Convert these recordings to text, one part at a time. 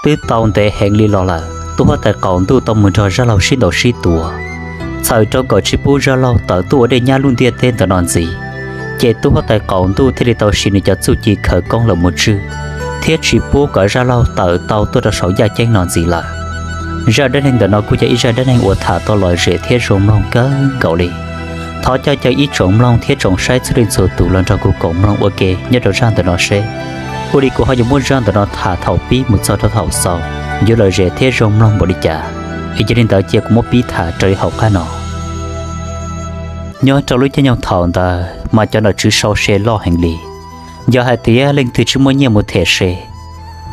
Twb tau ntev heev li los lawm, tub huab tais qaum ntuj tau mus nrog zaj laug sib ntaus sib tua, txhawm rau kom tsis pub zaj laug tawm tuaj ua dej nyab lub ntiaj teb ntawm no ntxiv. Ces tub huab tais qaum ntuj thiaj li tau siv nws cov txuj ci khawv koob los mus tswj, thiab tsis pub kom zaj laug tawm tau tuaj rau saum yaj ceeb no ntxiv lawm. Zaj dab neeg ntawm no kuj yog ib zaj dab neeg uas tham tau lom zem thiab zoo mloog kawg nkaus li. Thov caw caw ib tsoom mloog thiab tsoom saib txhua leej txhua tus los nrog kuv koom mloog ua ke nyob rau zaj ntawm no seb ua li kuv ho yuav muab zaj ntawm no tham thaum pib mus txog rau thaum xaus yuav lom zem thiab zoo mloog npaum li cas. Es yog li ntawd cia kuv muab pib tham raws li hauv qab no. Nyob rau lub caij nyoog thaum ntawd mas cov nom tswv sau se loj heev li. Yog hais tias leej twg tsis muaj nyiaj mus them se,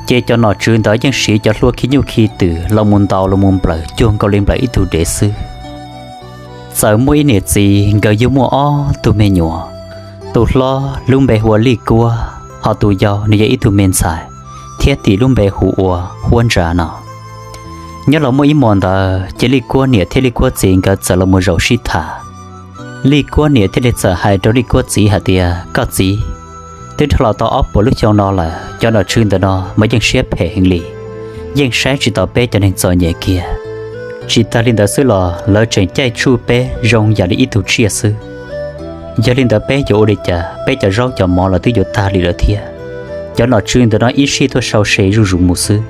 ces cov nom tswv ntawd yeej siv cov hlua khi nyuj khi twm los mus ntaus los mus nplawm cuag nkaus li nplawm ib tug dev xwb. Txawm muaj ib niam txiv nkawd yug muaj ob tug me nyuam, tus hlob lub npe hu ua Lij Kuab, ho tus yau nws yog ib tug me ntxhais, thiab tis lub npe hu ua Huab Ntsa no. Nyob los muaj ib hmos ntawd ces Lij Kuab niam thiab Lij Kuab txiv nkawd txawm los mus zaum sib tham. Lij Kuab niam thiaj li txawm hais rau Lij Kuab txiv hais tias, Koj txiv, twb dhau los tau ob puas lub xyoo no lawm, cov nom tswv ntawm no mas yeej siab phem heev li, yeej saib tsis taus peb cov neeg txom nyem kiag. Tsis tas li ntawd xwb los lawv tseem caij tsuj peb zoo yam li ib tug tsiaj xwb. Yog li ntawd peb yuav ua li cas? Peb cov zaub cov mov los twb yuav tag li lawm thiab. Cov nom tswv ntawm no ib sij tuaj sau se zuj zus mus xwb,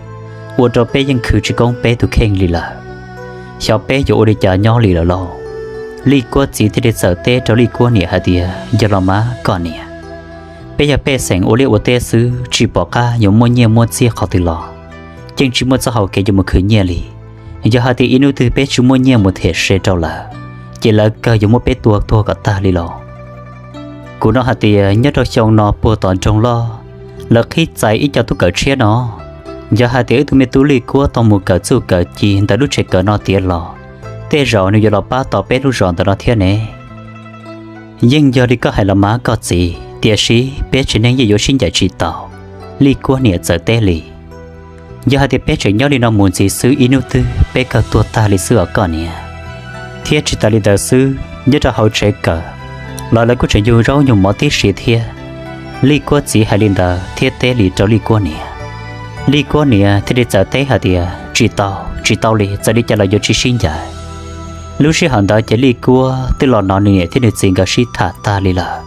ua rau peb yeej khwv tsis koob peb tus kheej li lawm. Xyov peb yuav ua li cas nyob li lawm lauj. Lij Kuab txiv thiaj li txawm teb rau Lij Kuab niam hais tias, Yog los mas koj niam, peb yog pej xeem ua liaj ua teb xwb, tsis pom qab yuav muaj nyiaj muaj txiaj qhov twg los, yeej tsis muaj txoj hau kev yuav mus khwv nyiaj li. Yog hais tias ib hnub twg peb tsis muaj nyiaj mus them se rau lawm, ces lawv kawg yuav muab peb tua tuag kom tag li los. Kuv hnov hais tias nyob rau xyoo no puag tom nroog loj, lawv qhib txais ib co tub kawm tshiab no. Yog hais tias wb tug me tub Lij Kuab tau mus kawm txuj kawm ci ntawm lub tsev kawm no tiav los, tej zaum nws yuav los pab tau peb lub zos ntawm no thiab ne. Yeej yog li koj hais los mas koj txiv, tiam sis peb tsev neeg yeej yuav sib ncaim tsis tau. Lij Kuab niam txawm teb li, Yog hais tias peb tseem nyob li no mus ntxiv xwb, ib hnub twg peb kawg tuag tag li xwb os koj niam. Thiab tsis tas li ntawd xwb, nyob rau hauv tsev kawm los lawv kuj tseem yug zaub yug mov tib si thiab. Lij Kuab txiv hais li ntawd thiab teb li rau Lij Kuab niam. Lij Kuab niam thiaj li txawm teb hais tias, Tsis tau, tsis tau li, txawm li cas los yuav tsis sib ncaim. Lub sij hawm ntawd ces Lij Kuab twb los hnov nws niam thiab nws txiv nkawd sib tham tag li lawm.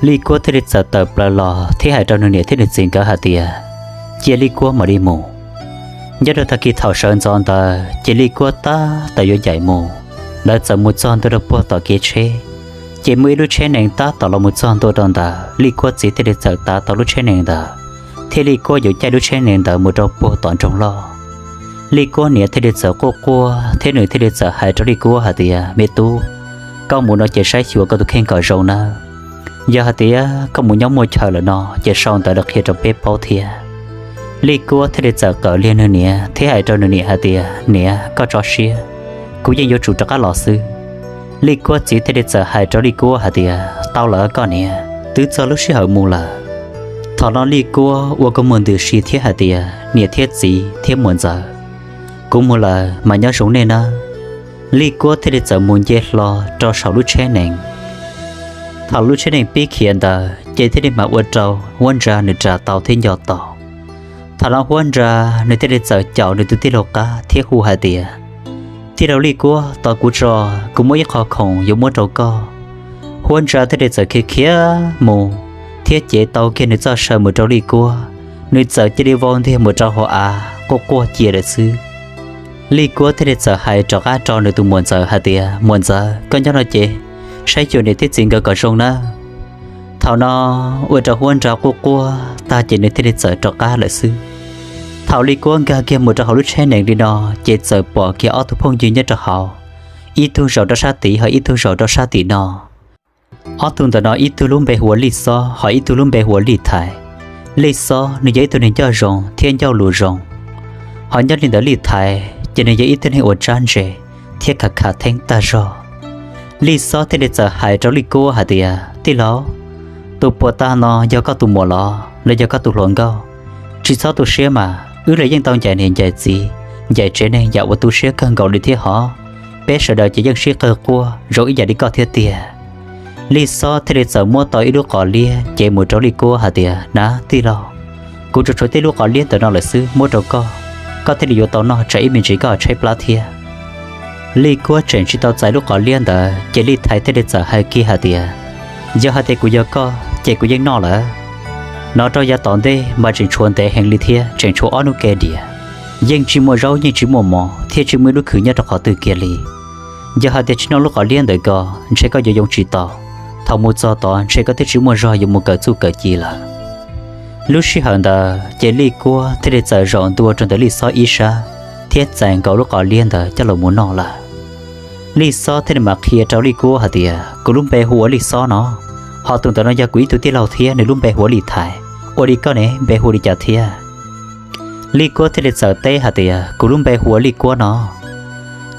Lij Kuab thiaj li txawm tawm plaws los thiab hais rau nws niam thiab nws txiv nkawd hais tias, Cia Lij Kuab mam li mus. Nyob rau tag kis thaum sawv ntxov ntawd ces Lij Kuab tab tom yuav ncaim mus, lawv txawm mus txog ntua rau puag tom kev tsheb, ces muaj ib lub tsheb nees tab tom los mus txog ntua rau ntawd. Lij Kuab txiv thiaj li txawm tav tau lub tsheb nees ntawd, thiab Lij Kuab yuav caij lub tsheb nees ntawd mus rau puag tom nroog loj. Lij Kuab niam thiaj li txawm quaj quaj thiab nws thiaj li txawm hais rau Lij Kuab hais tias, Me tub, koj mus no ces saib xyuas koj tus kheej kom zoo nawb. Yog hais tias koj mus nyob muaj chaw lawm no ces sau ntawv los qhia rau peb paub thiab. Lij Kuab thiaj li txawm qawm liag nws niam thiab hais rau nws niam hais tias, Niam, koj tso siab, kuv yeej yuav tsum rov qab los xwb. Lij Kuab txiv thiaj li txawm hais rau Lij Kuab hais tias, Tau lawm koj niam, twb txog lub sij hawm mus lawm. Thaum no Lij Kuab ua kua muag ntws si thiab hais tias, Niam thiab txiv thiab muam ntxawm, kuv mus lawm mas nyob zoo nej nawb. Lij Kuab thiaj li txawm mus nce hlo rau saum lub tsheb nees. Thaum lub tsheb nees pib khiav ntawd ces thiaj li mam ua rau Huab Ntsa nws ras tau thiab nco tau. Thaum no Huab Ntsa nws thiaj li txawm caum nws tus tij laug qab thiab hu hais tias, Tij laug Lij Kuab, tos kuv tso, kuv muaj ib qho khoom yuav muab rau koj. Huab Ntsa thiaj li txawm khiav khiav mus thiab cev tau kiag nws txoj saw mus rau Lij Kuab, nws txawm cia li vau ntiag mus rau hauv av quaj quaj cia lawm xwb. Lij Kuab thiaj li txawm hais rov qab rau nws tus muam ntxawm hais tias, Muam ntxawm, koj nyob no ces saib xyuas niam thiab txiv nkawd kom zoo nawb. Thaum no ua rau Huab Ntsa quaj quaj tag ces nws thiaj li txawm rov qab lawm xwb. Thaum Lij Kuab nkag kiag mus rau hauv lub tsheb nees li no, ces txawm pom kiag ob tug phooj ywg nyob rau hauv, ib tug zaum rau sab tid ho ib tug zaum rau sab tim no. Ob tug ntawm no ib tug lub npe hu ua Lij Xob ho ib tug lub npe hu ua Lij Thaiv. Lij Xob nws yog ib tug neeg ncauj zoo thiab ncauj lus zoo, ho nyob li ntawd Lij Thaiv ces nws yog ib tug neeg uas tsab ntse thiab khav khav theeb tag zog. Lij Xob thiaj li txawm hais rau Lij Kuab hais tias, Tij laug, tus puas tag no yog koj tus muam los los yog koj tus hluas nkauj? Tsis txhob tu siab mas, wb los yeej tau ncaim niam ncaim txiv, ncaim tsev neeg yam uas tu siab kawg nkaus li thiab hov. Peb sawv daws ces yeej sib qawg quaj zoo ib yam li koj thiab tiag. Lij Xob thiaj li txawm muab tau ib lub qos liab cev mus rau Lij Kuab hais tias, Na tij laug, kuv tsuas tshuav tej lub qos liab ntawm no lawm xwb, muab rau koj. koj thiaj li yuav tau noj, tsam ib me ntsis koj tshaib plab thiab. Lij Kuab tseem tsis tau txais lub qos liab ntawd ces Lij Thaiv thiaj li txawm hais kiag hais tias, yog hais tias kuv yog koj ces kuv yeej noj lawm. Hnov rau yav tom ntej mas tseem tshuav ntev heev li thiab, tseem tshuav ob hnub ke diam, yeej tsis muaj zaub yeej tsis muaj mov thiab tsis muaj ib lub khwv nyob rau qhov twg kiag li. Yog hais tias tsis noj lub qos liab ntawd ko ntshe koj yuav yoo tsis tau, thaum mus txog tod ntshe koj twb tsis muaj zog yuav mus kawm txuj kawm ci lawm. Lub sij hawm ntawd ces Lij Kuab thiaj li txawm zaum ntua rau ntawm Lij Xob ib sab thiab txais nkaus lub qos liab ntawd coj los mus noj lawm. Lij Xob thiaj li mam qhia rau Lij Kuab hais tias, kuv lub npe hu ua Lij Xob no, ho tus ntawd no yog kuv ib tug tij laug thiab, nws lub npe hu ua Lij Thaiv. Ua li koj ne, npe hu li cas thiab? Lij Kuab thiaj li txawm teb hais tias, kuv lub npe hu ua Lij Kuab no.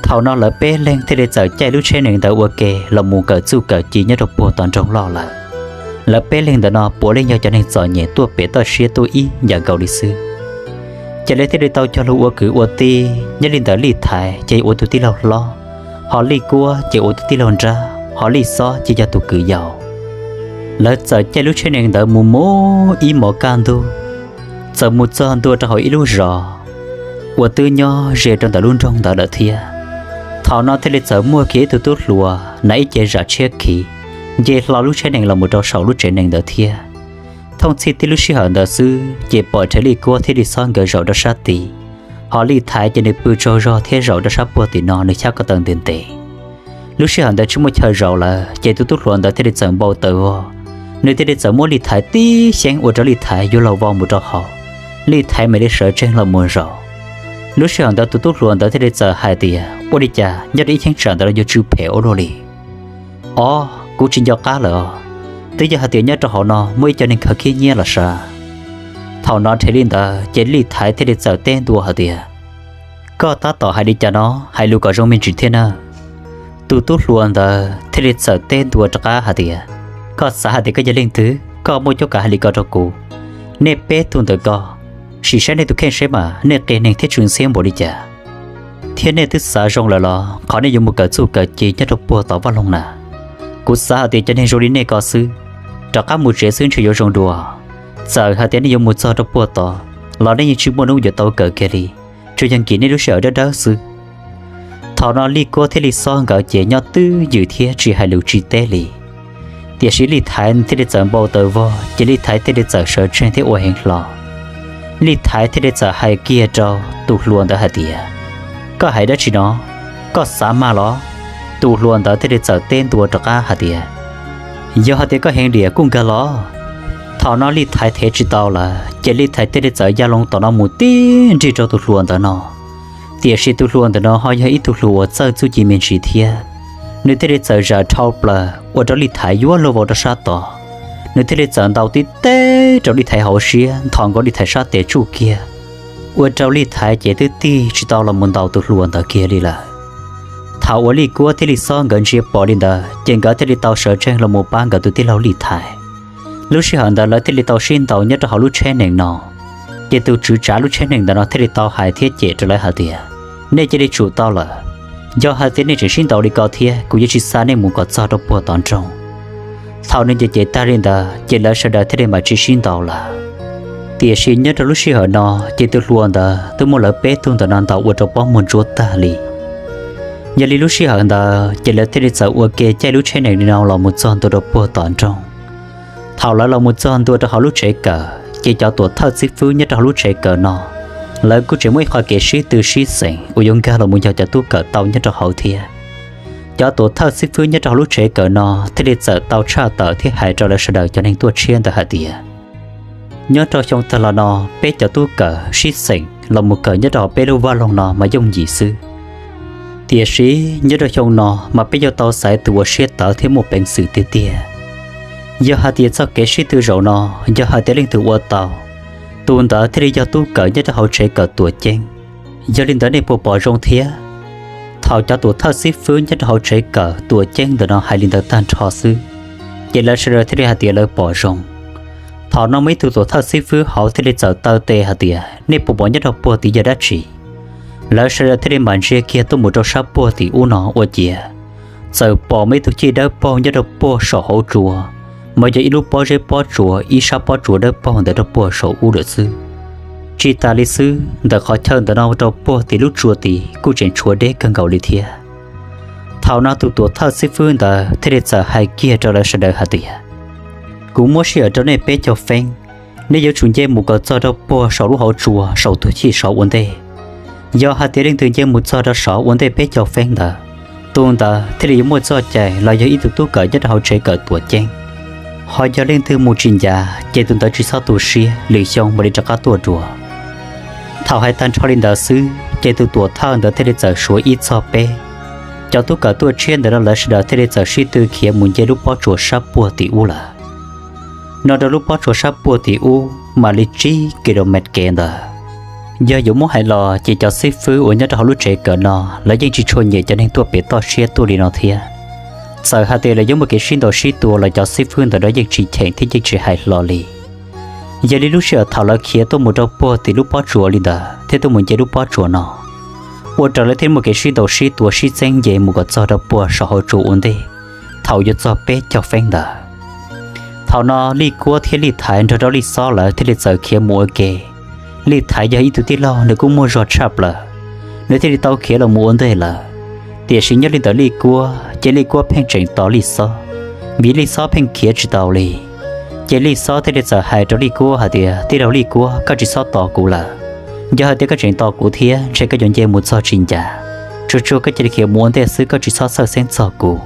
Thaum no lawv peb leeg thiaj li txawm caij lub tsheb nees ntawd ua ke los mus kawm txuj kawm ci nyob rau puag tom nroog loj lawm. Lawv peb leeg ntawm no puav leej yog cov neeg txom nyem tuaj pem toj siab tuaj ib yam nkaus li xwb. Ces lawv thiaj li tau cog lus ua kwv ua tij, nyob li ntawd Lij Thaiv ces ua tus tij laug hlob, ho Lij Kuab ces ua tus tij laug nrab, ho Lij Xob ces yog tus kwv yau. Lawv txawm caij lub tsheb nees ntawd mus mus ib hmos kaj ntug, txawm mus txog ntua rau hauv ib lub zos uas twb nyob ze rau ntawm lub nroog ntawd lawm thiab. Thaum no thiaj li txawm muaj kiag ib tug tub hluas hnav ib ce zam tshiab khiv, nce hlo lub tsheb nees los mus rau saum lub tsev nees ntawd thiab. Thooj txhij tib lub sij hawm ntawd xwb ces pom rhev Lij Kuab thiab Lij Xob nkawd zaum rau sab tid, ho Lij Thaiv ces nws pw tsaug zog thiab zaum rau sab puag tim no, nws xyab ko taw ntev ntev. Lub sij hawm ntawd tsis muaj chaw zaum lawm ces tus tub hluas ntawd thiaj li txawm npau taws vog, nws thiaj li txawm muab Lij Thaiv tib xyeeb ua rau Lij Thaiv yuav luag vau mus rau hauv, Lij Thaiv mam li sawv tsees los mus zaum. Lub sij hawm ntawd tus tub hluas ntawd thiaj li txawm hais tias, ua li cas nyob rau ib cheeb tsam ntawd los yuav tsw phem ua luaj li? Ob, kuv tsis nco qab lawm os, twb yog hais tias nyob rau hauv no muaj ib co neeg khaws khib nyiab los sav. Thaum no rhev li ntawd ces Lij Thaiv thiaj li txawm teb ntua hais tias, koj tab tom hais li cas no, hais lus kom zoo me ntsis thiab na. Tus tub hluas ntawd thiaj li txawm teb ntua rov qab hais tias, koj xav hais tias koj yog leej twg, koj muaj cuab kav hais li ko rau kuv? Nej peb tug ntawm ko, sim saib nej tus kheej seb mas nej qias neeg thiab tshwm xiab npaum li cas, thiab nej twb xav zoo lawm los qhov nej yuav mus kawm txuj kawm ci nyob rau puag tom vaj loog na? Kuv xav hais tias cov neeg zoo li nej ko xwb, rov qab mus tsev xwb ntshe yuav zoo dua. Txawm hais tias nej yuav mus txog rau puag tod los nej yeej tsis muaj hnub yuav tau kawm kiag li, tsuas yog nkim nej lub sij hawm dawb dawb xwb. Thaum no Lij Kuab thiab Lij Xob nkawd ces nyob twj ywm thiab tsis hais lus tsis teb li. Tiam sis Lij Thaiv thiaj li txawm npau taws vog ces Lij Thaiv thiaj li txawm sawv tsees thiab ua heev hlo. Lij Thaiv thiaj li txawm hais kiag rau tus hluas ntawd hais tias, koj hais dab tsi no? Koj xav mag los? Tus hluas ntawd thiaj li txawm teb ntua rov qab hais tias, yog hais tias koj heev diam kuj nkag los. Thaum no Lij Thaiv thev tsis tau lawm ces Lij Thaiv thiaj li txawm ya loo tom no mus tib nrig rau tus hluas ntawd no. Tiam sis tus hluas ntawm no ho yog ib tug hluas uas txawj txuj ci me ntsis thiab, nws thiaj li txawm zam dhau plaws ua rau Lij Thaiv yuav luag vau rau sab tod. Nws thiaj li txawm ntaus tib teg rau Lij Thaiv hauv siab nthos nkaus Lij Thaiv sab tes tsuj kiag, ua rau Lij Thaiv ces twb tig tsis tau los mus ntaus tus hluas ntawd kiag li lawm. Thaum uas Lij Kuab thiab Lij Xob nkawd ntsia pom li ntawd ces nkawd thiaj li tau sawv tsees los mus pab nkawd tus tij laug Lij Thaiv. Lub sij hawm ntawd lawv thiaj li tau sib ntaus nyob rau hauv lub tsheb nees no. Ces tus tswv tsav lub tsheb nees ntawd no thiaj li tau hais thiab cem rau lawv hais tias, nej cia li tsum tau lawm. Yog hais tias nej tseem sib ntaus li ko thiab kuv yuav tsis xa nej mus kom txog rau puag tom nroog. Thaum nws cem cem tag li ntawd ces lawv sawv daws thiaj li mam tsis sib ntaus lawm. Tiam sis nyob rau lub sij hawm no ces tus hluas ntawd twb muab lawv peb tug ntawm no ntaus ua rau pob muag ntsuab tag li. Yog li lub sij hawm ntawd ces lawv thiaj li txawm ua ke caij lub tsheb nees no los mus txog ntua rau puag tom nroog. Thaum lawv los mus txog ntua rau hauv lub tsev kawm ces cov tuam thawj xib fwb nyob rau hauv lub tsev kawm no, lawv kuj tseem muaj ib qho kev sib tw sib xeem uas yuav nkag los mus yog cov tub kawm tau nyob rau hauv thiab. Cov tuam thawj xib fwb nyob rau hauv lub tsev kawm no thiaj li txawm tau tshaj tawm thiab hais rau lawv sawv daws cov neeg tuaj tshiab ntawd hais tias, nyob rau xyoo tag los no peb cov tub kawm sib xeem los mus kawm nyob rau hauv peb lub vaj loog no mas yooj yim xwb. Tiam sis nyob rau xyoo no mas peb yuav tau xaiv tus uas siab tawv thiab muaj peev xwm tiag tiag. Yog hais tias txoj kev sib tw zaum no, yog hais tias leej twg ua tau, tus ntawd thiaj li yog tub kawm nyob rau hauv tsev kawm tuam ceeb. Yog li ntawd nej puas pom zoo thiab? Thaum cov tuam thawj xib fwb nyob rau hauv tsev kawm tuam ceeb ntawm no hais li ntawd tag nrho xwb, ces lawv sawv daws thiaj li hais tias lawv pom zoo. Thaum no muaj ib tug tuam thawj xib fwb hauv thiaj li txawm taw tes hais tias, nej puas pom nyob rau puag tim yog dab tsi? Lawv sawv daws thiaj li mam ntsia kiag tuaj mus rau sab puag tim ub no ua ciav, txawm pom muaj ib tug cij dawb paug nyob rau puag saum hauv tsua, mas yog ib lub pob zeb pob tsuas ib sab pob tsuas dawb paug ntawd rau puag saum ub lawm xwb. Tsis tas li xwb, ntawm qhov chaw ntawm no rau puag tim lub tsua tid kuj tseem tshuav deb kawg nkaus li thiab. Thaum no tus tuam thawj xib fwb ntawd thiaj li txawm hais kiag rau lawv sawv daws hais tias, kuv muab sij hawm rau nej peb caug feeb, nej yuav tsum nce mus kom txog rau puag saum lub hauv tsua saum tus chij sov ua ntej. Yog hais tias leej twg nce mus txog rau saum ua ntej peb caug feeb ntawd, tus ntawd thiaj li yuav muaj txoj cai los yog ib tug tub kawm nyob rau hauv tsev kawm tuam ceeb. Ho yog leej twg mus tsis ncav ces tus ntawd tsis txhob tu siab, lwm xyoo mam li rov qab tuaj dua. Thaum hais tag nrho li ntawd xwb ces tus tuam thawj ntawd thiaj li txawm suav ib txog peb. Cov tub kawm tuaj tshiab ntawd no lawv sawv daws thiaj li txawm sib tw khiav mus nce lub pob tsuas sab puag tim ub lawm. No rau lub pob tsuas sab puag tim ub mam li tsib ki lo mev kev ntawd. Yog yuav muab hais los ces cov xib fwb uas nyob rau hauv lub tsev kawm no lawv yeej tsis tshua nyiam cov neeg tuaj pem toj siab tuaj li no thiab. Txawm hais tias lawv yuav muaj kev sib ntaus sib tua los cov xib fwb ntawd yeej tsis cheem thiab yeej tsis hais hlo li. Yog li lub sij hawm thaum lawv khiav tuaj mus rau puag tim lub pob tsuas li ntawd thiab tuaj mus nce lub pob tsuas no, ua rau lawv thiaj muaj kev sib ntaus sib tua sib txeeb nce mus kom txog rau puag saum hauv tsua ua ntej. Thaum yuav txog peb caug feeb ntawd, thaum no Lij Kuab thiab Lij Thaiv nrog rau Lij Xob lawv thiaj li txawm khiav mus ua ke. Lij Thaiv yog ib tug tij laug nws kuj muaj zog tshaj plaws, nws thiaj li tau khiav los mus ua ntej lawm. Tiam sis nyob li ntawm Lij Kuab ces Lij Kuab pheej tseem tos Lij Xob, vim Lij Xob pheej khiav tsis tau li. Ces Lij Xob thiaj li txawm hais rau Lij Kuab hais tias, tij laug Lij Kuab, koj tsis txhob tos kuv lawm. Yog hais tias koj tseem tos kuv thiab ntshe koj yuav nce mus txog tsis ncas. Tsuag tsuag koj cia li khiav mus ua ntej xwb, koj tsis txhob txhawj xeeb txog kuv.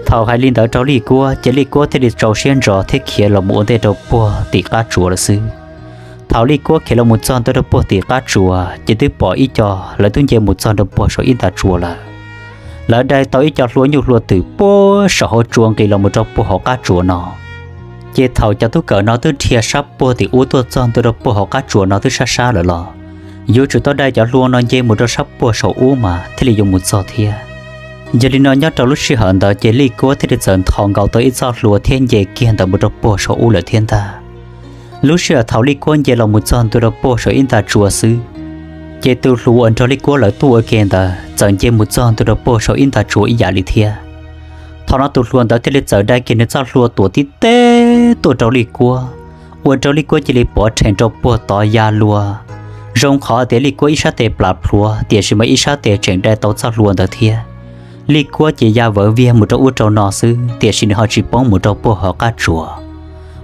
Thaum hais li ntawd rau Lij Kuab ces Lij Kuab thiaj li tsau siab ntso thiab khiav los mus ua ntej rau puag tim qab tsuas lawm xwb. Thaum Lij Kuab khiav los mus txog ntua rau puag tim qab tsuas ces twb pom ib co lawv twb nce mus txog ntua puag saum ib nta tsuas lawm. Lawv dai tau ib co hlua nyuj hlua twm puag saum hauv tsua nqis los mus rau puag hauv qab tsuas no. Ces thaum cov tub kawm no twb dhia sab puag tim ub tuaj txog ntua rau puag hauv qab tsuas no twb sab sab lawm los, yuav tsum tau dai cov hlua no nce mus rau sab puag saum ub mas thiaj li yuav mus txog thiab. Yog li no nyob rau lub sij hawm ntawd ces Lij Kuab thiaj li txawm nthos nkaus tau ib txoj hlua thiab nce kiag ntawd mus rau puag saum ub lawm thiab ntag. Lub sij hawm thaum Lij Kuab nce los mus txog ntua rau puag saum ib nta tsua xwb, ces tus hluas uas nrog Lij Kuab lawv tuaj ua ke ntawd txawm nce mus txog ntua rau puag saum ib nta tsua ib yam li thiab. Thaum no tus hluas ntawd thiaj li txawm dai kiag nws txoj hlua tuam tib teb tuaj rau Lij Kuab, ua rau Lij Kuab cia li pov rhees rau puag tod ya luag. Zoo qhov tias Lij Kuab ib sab tes plam plhuav tiam sis mas ib sab tes tseem dai tau txoj hlua ntawd thiab. Lij Kuab ces ya vawv viag mus rau ub rau no xwb tiam sis nws ho tsis poob mus rau puag hauv qab tsuas.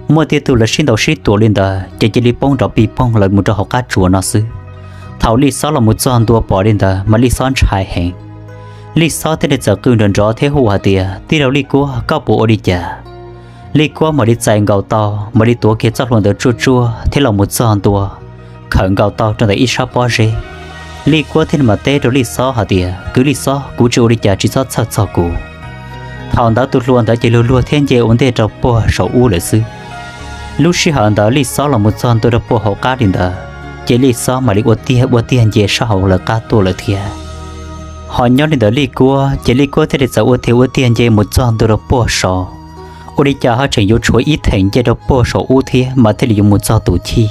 Muaj tej tug lawv sib ntaus sib tua li ntawd ces cia li poob nrov pij poog lawm mus rau hauv qab tsuas no xwb. Thaum Lij Xob los mus txog ntua pom li ntawd mas Lij Xob ntshai heev. Lij Xob thiaj li txawm qw nrov nrov thiab hu hais tias, tij laug Lij Kuab, koj puas ua li cas? Lij Kuab mam li txais nkaus tau, mam li tuav kiag txoj hlua ntawd tsuaj tsuaj thiab los mus txog ntua, khawm nkaus tau rau ntawm ib sab pob zeb. Lij Kuab thiaj li mam teb rau Lij Xob hais tias, kwv Lij Xob, kuv tsis ua li cas, tsis txhob txhawj txog kuv. Thaum ntawd tus hluas ntawd ces luag luag thiab nce ua ntej rau puag saum ub lawm xwb. Lub sij hawm ntawd Lij Xob los mus txog ntua rau puag hauv qab li ntawd, ces Lij Xob mam li ua tiag ua tiag nce sab hauv lawv qab tuaj lawm thiab. Ho nyob li ntawd Lij Kuab ces Lij Kuab thiaj li txawm ua tiag ua tiag nce mus txog ntua rau puag saud. Ua li cas ho tseem yuav tshuav ib theem nce rau puag saum ub thiab mas thiaj li yuav mus txog tus chij.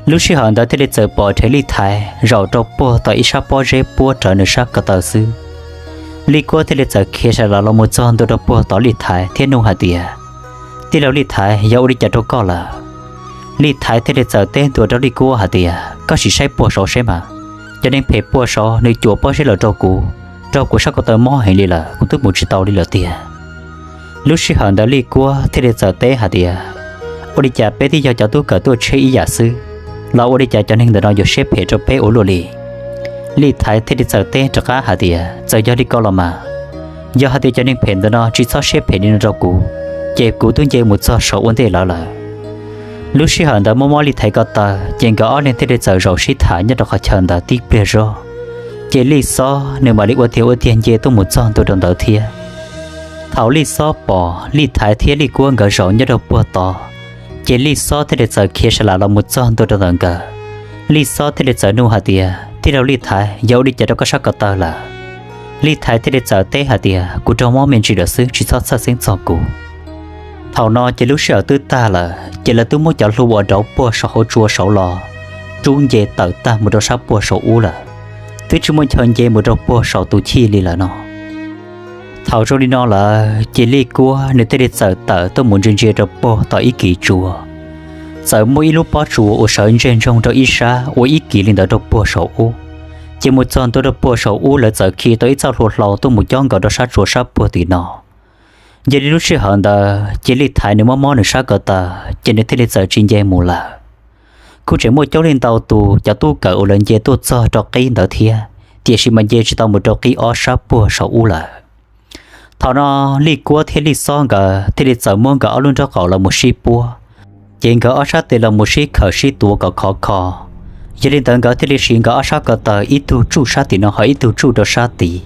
Lub sij hawm ntawd thiaj li txawm pom rhev Lij Thaiv zaum rau puag tom ib sab pob zeb puab rawv nws sab ko taw xwb. Lij Kuab thiaj li txawm khiav sa las los mus txog ntua rau puag tom Lij Thaiv thiab nug hais tias, tij laug Lij Thaiv, yog ua li cas rau koj lawm? Lij Thaiv thiaj li txawm teb ntua rau Lij Kuab hais tias, koj sim saib puag saud seb mas, cov neeg phem puag saud nws cuam pob zeb los rau kuv, raug kuv sab ko taw mob heev li lawm, kuv twb mus tsis tau li lawm tiag. Lub sij hawm ntawd Lij Kuab thiaj li txawm teb hais tias, ua li cas peb twb yog cov tub kawm tuaj tshiab ib yam xwb, los ua li cas cov neeg ntawm no yuav siab phem rau peb ua luaj li? Lij Thaiv thiaj li txawm teb rov qab hais tias, txawm yog li ko los mas, yog hais tias cov neeg phem ntawm no tsis txhob siab phem li no rau kuv, ces kuv twb nce mus txog saum ua ntej lawv lawm. Lub sij hawm ntawd mob mob Lij Thaiv ko taw, ces nkawd ob leeg thiaj li txawm zaum sib tham nyob rau qhov chaw ntawd tib pliag zog. Ces Lij Xob nws mam li ua tiag ua tiag nce tuaj mus txog ntua rau ntawd thiab. Thaum Lij Xob pom Lij Thaiv thiab Lij Kuab nkawd zaum nyob rau puag tod, ces Lij Xob thiaj li txawm khiav sa las los mus txog ntua rau ntawm nkawd. Lij Xob thiaj li txawm nug hais tias, tij laug Lij Thaiv, yog ua li cas rau koj sab ko taw lawm? Lij Thaiv thiaj li txawm teb hais tias, kuv raug mob me ntsis lawm xwb, tsis txhob txhawj xeeb txog kuv. Thaum no ces lub sij hawm twb tag lawm, ces lawv twb muab cov hlua uas rauv puag saum hauv tsua saud los rub nce tawm tag mus rau sab puag saum ub lawm, twb tsis muaj chaw nce mus rau puag saum tus chij li lawm no. Thaum zoo li no lawm ces Lij Kuab nws thiaj li txawm tawm tuaj mus ntsia ntsia rau puag tom ib kis tsua. txawm muaj ib lub pob tsuas uas sawv ntseg ntsoog rau ib sab ua ib kis li ntawd rau puag saum ub. Ces mus txog ntua rau puag saum ub lawv txawm khi tau ib txoj hlua hlau tuaj mus cob nkaus rau sab tsuas sab puag tim no. Yog li lub sij hawm ntawd ces Lij Thaiv nws mob mob nws sab ko taw ces nws thiaj li txawm tsis nce mus lawm. Kuj tseem muaj coob leej ntau tus cov tub kawm uas lawv nce tuaj txog rau qib ntawd thiab, tiam sis mas nce tsis tau mus rau qib ob sab puag saum ub lawm. Thaum no Lij Kuab thiab Lij Xob nkawd thiaj li txawm muab nkawd ob lub nraub qaum los mus sib puab, ces nkawd ob sab tes los mus sib khawm sib tuav kom khov kho. Yog li ntawd nkawd thiaj li siv nkawd ob sab ko taw ib tug tsuj sab tim no ho ib tug tsuj rau sab tid.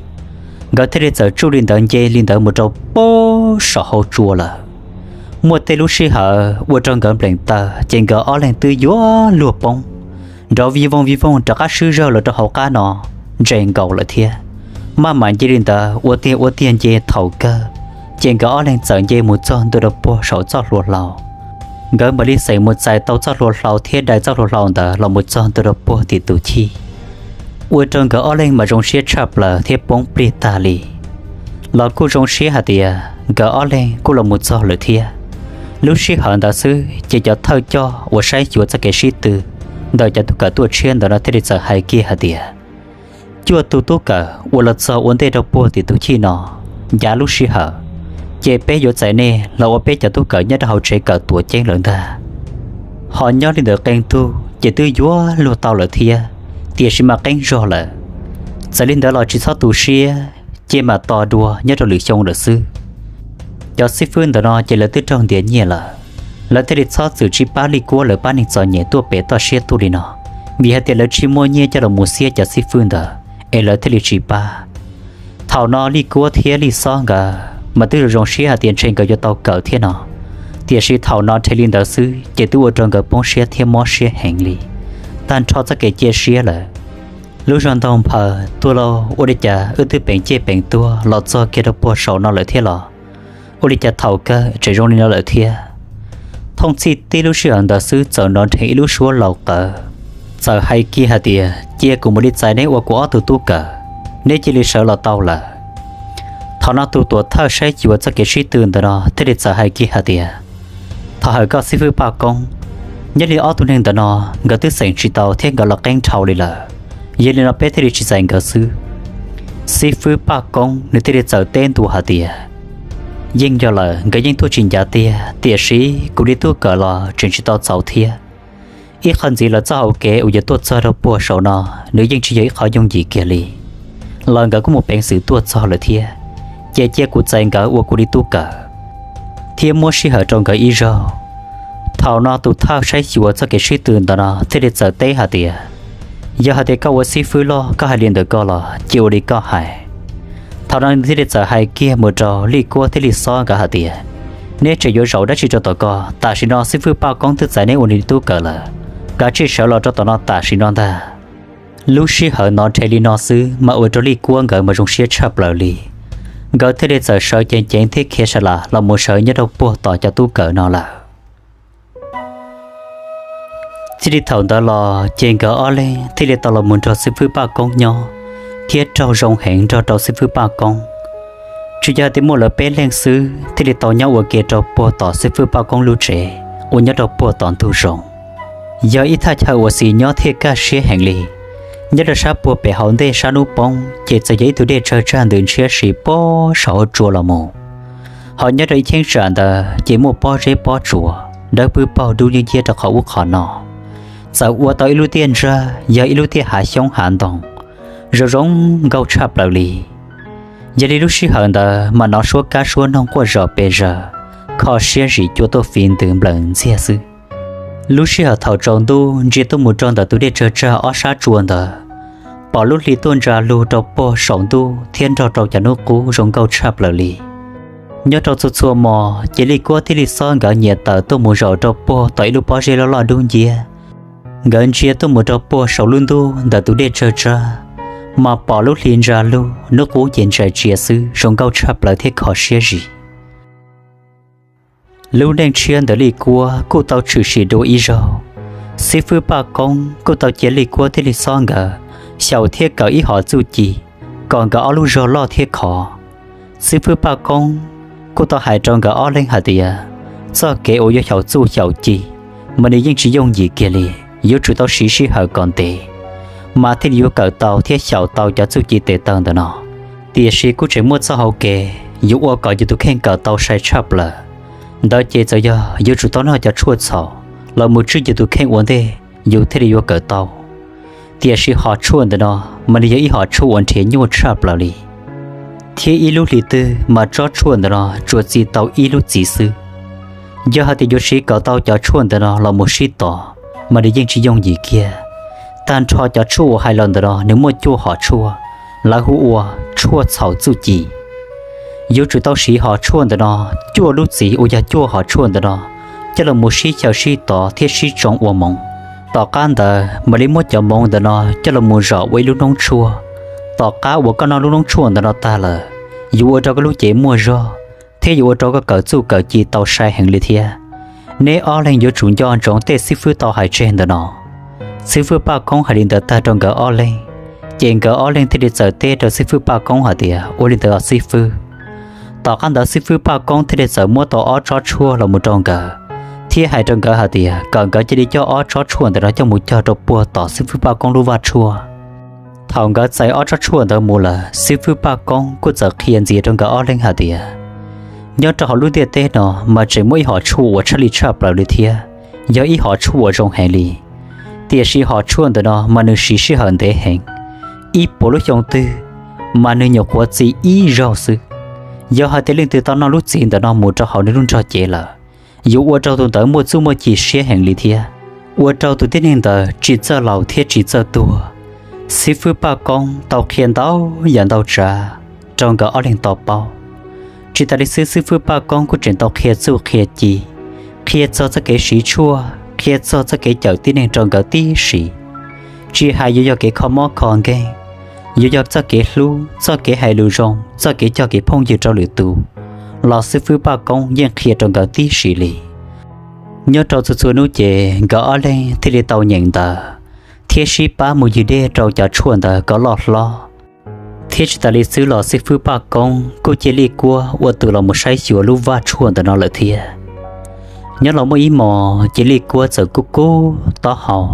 Nkawd thiaj li txawm tsuj li ntawd nce li ntawd mus rau puag saum hauv tsua lawm. Muaj tej lub sij hawm ua rau nkawd nplees taw ces nkawd ob leeg twb yuav luag poob, nrov vij vooj vij vooj rov qab swb zawg los rau hauv qab no ntse nkaus lawm thiab. Maj mam nce li ntawd ua tiag ua tiag nce thaum kawg, ces nkawd ob leeg txawm nce mus txog ntua rau puag saum txoj hlua hlau. Nkawd mam li xeem mus txais tau txoj hlua hlau thiab dai txoj hlua hlau ntawd los mus txog ntua rau puag tim tus chij. Ua rau nkawd ob leeg mas zoo siab tshaj plaws thiab poob plig tag li. Los kuj zoo siab hais tias nkawd ob leeg kuj los mus txog lawm thiab. Lub sij hawm ntawd xwb ces cov thawj coj uas saib xyuas txoj kev sib tw ntawm cov tub kawm tuaj tshiab ntawd no thiaj li txawm hais kiag hais tias, cuaj tug tub kawm uas los txog ua ntej rau puag tim tus chij no, ncav lub sij hawm, ces peb yuav txais nej los ua peb cov tub kawm nyob rau hauv tsev kawm tuam ceeb lawm ntag. Ho nyob li ntawd qee tug ces twb yuav luag tau lawm thiab, tiam sis mas qeeb zog lawm. Txawm li ntawd los tsis txhob tu siab, cia mam tos dua nyob rau lwm xyoo lawm xwb. Cov xib fwb ntawm no ces lawv twb raug ntiav nyiaj lawm, lawv thiaj li txhob txwm tsis pab Lij Kuab lawv pab neeg txom nyem tuaj pem toj siab tuaj li no, vim hais tias lawv tsis muaj nyiaj coj los mus xiab cov xib fwb ntawd, es lawv thiaj li tsis pab. Thaum no Lij Kuab thiab Lij Xob nkawd mas twb zoo zoo siab hais tias ntshe nkawd yuav tau kawm thiab no, tiam sis thaum no nrhe li ntawd xwb ces twb ua rau nkawd poob siab thiab mob siab heev li, tag nrho txoj kev cia siab lawm. Lub zog ntaug nphaws tuaj lauj, ua li cas wb twb peem ciaj peem tuag los txog kiag rau puag saum no lawm thiab los? Ua li cas thaum kawg tseem zoo li no lawm thiab? Thooj txhij tib lub sij hawm ntawd xwb txawm hnov nrhe ib lub suab laus qawv, txawm hais kiag hais tias, cia kuv mus li txais neb ua kuv ob tug tub kawm, neb cia li sawv los tau lawm. Thaum no tus tuam thawj saib xyuas txoj kev sib tw ntawm no thiaj li txawm hais kiag hais tias, thov hawm koj xib fwb Paj Koob, nyob li ob tug neeg ntawm no nkawd twb xeem tsis tau thiab nkawd los qeeb dhau li lawm, yog li no peb thiaj li tsis txais nkawd xwb. Xib fwb Paj Koob nws thiaj li txawm teb ntua hais tias, yeej yog lawm, nkawd yeej tuaj tsis ncav tiag, tiam sis kuv li tub kawm los tseem tsis tau txaus thiab. Ib qho ntxiv lawv txoj hauv kev uas yuav tuaj txog rau puag saum no, nws yeej tsis yog ib qho yooj yim kiag li, los nkawd kuj mus peev xwm tuaj txog lawm thiab, ces cia kuv txais nkawd ua kuv li tub kawm thiab muab sij hawm rau nkawd ib zaug. Thaum no tus thawj saib xyuas txoj kev sib tw ntawm no thiaj li txawm teb hais tias, yog hais tias koj ua xib fwb loj koj hais li ntawm koj los cia ua li koj hais. Thaum no nws thiaj li txawm hais kiag mus rau Lij Kuab thiab Lij Xob nkawd hais tias, neb tseem yuav zaum dab tsi rau tom ko? Tam sim no xib fwb Paj Koob twb txais neb ua nws li tub kawm lawm, kav tsij sawv los rau tom no tam sim no ntag. Lub sij hawm no nrhe li no xwb mas ua rau Lij Kuab nkawd mas zoo siab tshaj plaws li. Nkawd thiaj li txawm sawv ceev ceev thiab khiav sa las los mus sawv nyob rau puag tom cov tub kawm no lawm. Txij li thaum ntawd los ces nkawd ob leeg thiaj li tau los mus nrog xib fwb Paj Koob nyob, thiab raug zoo heev nrog rau xib fwb Paj Koob. Tsuas yog hais tias muaj lawv peb leeg xwb thiaj li tau nyob ua ke rau puag tom xib fwb Paj Koob lub tsev uas nyob rau puag tom ntug zoov. Yog ib thaj chaw uas xis nyob thiab kaj siab heev li. Nyob rau sab puag pem hauv ntej sab hnub poob ces txawm yog ib tug dej tsawg tsag ntws ntshiab si puag saum hauv tsua los mus. Ho nyob rau ib cheeb tsam ntawd ces muaj pob zeb pob tsuas dawb pwb paug dub nciab nciab rau qhov ub qhov no. Txawm ua tau ib lub tiaj ntsag yog ib lub tiaj hav xyoob hav ntoo zoo zoo nkauj tshaj plaws li. Yog li lub sij hawm ntawd mas hnov suab kab suab noog quaj zom pes zaws, kho siab zim cua tuaj fiv ntws nplawm ntxiag xwb. Lub sij hawm thaum tsaus ntuj ntsia tuaj mus rau ntawm tus dej tsawg tsag ob sab tsua ntawd, pom lub hli tuaj ntsa lug rau puag saum ntuj thiab nrog rau cov hnub qub zoo nkauj tshaj plaws li. Nyob rau txhua txhua hmo ces Lij Kuab thiab Lij Xob nkawd nyiam tawm tuaj mus zaum rau puag tom ib lub pob zeb loj loj dub nciab. Nkawd ntsia tuaj mus rau puag saum lub ntuj ntawm tus dej tsawg tsag, mas pom lub hli ntsa lug hnub qub ces ntsais tsia xwb zoo nkauj tshaj plaws thiab kho siab zim. Lub neej tshiab ntawm Lij Kuab kuj tau tshwm sim dua ib zaug. Xib fwb Paj Koob kuj tau cia Lij Kuab thiab Lij Xob nkawd xyaum thiab kawm ib hom txuj ci kom nkawd ob lub zog loj thiab khov. Xib fwb Paj Koob kuj tau hais rau nkawd ob leeg hais tias txoj kev uas yuav xyaum txuj xyaum ci mas nws yeej tsis yooj yim kiag li. Yuav tsum tau siv sij hawm kom ntev, mas thiaj li yuav kawm tau thiab xyaum tau cov txuj ci tes taw ntawm no. Tiam sis kuj tseem muaj txoj hauv kev yuav ua kom yus tus kheej kawm tau sai tshaj plaws. Ntawd ces txawm yog yuav tsum tau noj cov tshuaj txhaum los mus tswj yus tus kheej ua ntej yus thiaj li yuav kawm tau. Tiam sis hom tshuaj ntawm no mas nws yog ib hom tshuaj uas nrhiav nyuaj tshaj plaws li, thiab ib lub hli twg mas tsob tshuaj ntawm no tsuas txi tau ib lub txiv xwb. Yog hais tias yuav siv kom tau cov tshuaj ntawm no los mus sib tos, mas nws yeej tsis yooj yim kiag. Tag nrho cov tshuaj uas hais los ntawm no nws muaj cuaj hom tshuaj, lawv hu ua tshuaj txhaum txuj ci. Yuav tsum tau siv hom tshuaj ntawm no cuaj lub txiv uas yog cuaj hom tshuaj ntawm no coj los mus sib xyaw sib tov thiab sib tsoo ua moov. Tom qab ntawd mam li muab cov moov ntawm no coj los mus zom ua ib lub noob tshuaj. Tom qab uas koj noj lub noob tshuaj ntawm no tag lawm, yuav ua rau koj lub cev muaj zog, thiab yuav ua rau koj kawm txuj kawm ci tau sai heev li thiab. Neb ob leeg yuav tsum nco ntsoov tej xib fwb tau hais tseg ntawm no. Xib fwb Paj Koob hais li ntawd tag rau nkawd ob leeg, ces nkawd ob leeg thiaj li txawm teb rau xib fwb Paj Koob hais tias, ua li ntawd os xib fwb. Tom qab ntawd xib fwb Paj Koob thiaj li txawm muab tau ob tsob tshuaj los mus rau nkawd, thiab hais rau nkawd hais tias kom nkawd cia li coj ob tsob tshuaj ntawm no coj mus cog rau puag tom xib fwb Paj Koob lub vaj tshuaj. Thaum nkawd txais ob tsob tshuaj ntawd mus lawm, xib fwb Paj Koob kuj txawm qhia ntxiv rau nkawd ob leeg hais tias, nyob rau hauv lub ntiaj teb no mas tseem muaj ib hom tshuaj uas tshaj lij tshaj plaws li thiab, yog ib hom tshuaj uas zoo heev li. Tiam sis hom tshuaj ntawm no mas nws siv sij hawm ntev heev, ib puas lub xyoo twg mas nws nyuam qhuav txi ib zaug xwb. Yog hais tias leej twg tau noj lub txiv ntawm no mus rau hauv nws lub nrog cev lawm, yuav ua rau tus ntawd muaj txuj muaj ci siab heev li thiab, ua rau tus tib neeg ntawd tsis txawj laus thiab tsis txawj tuag. Xib fwb Paj Koob tau qhia ntau yam ntau tsav rau nkawd ob leeg tau paub. Tsis tas li xwb, xib fwb Paj Koob kuj tseem tau qhia txuj qhia ci, qhia txog txoj kev siv tshuaj, qhia txog txoj kev cawm tib neeg rau nkawd tib si. Tsis hais yuav yog kev kho mob kho nkeeg, yuav yog txoj kev hlub, txoj kev hais lus zoo, txoj kev coj kev phooj ywg rau lwm tus, los xib fwb Paj Koob yeej qhia rau nkawd tib si li. Nyob rau txhua txhua hnub ces nkawd ob leeg thiaj li tau nyeem ntawv thiab sib pab mus ywg dej rau cov tshuaj ntawd kom loj hlob. Thiab tsis tas li xwb los xib fwb Paj Koob kuj cia Lij Kuab ua tus los mus saib xyuas lub vaj tshuaj ntawm no lawm thiab. Nyob los muaj ib hmos ces Lij Kuab txawm kub kub taub hau,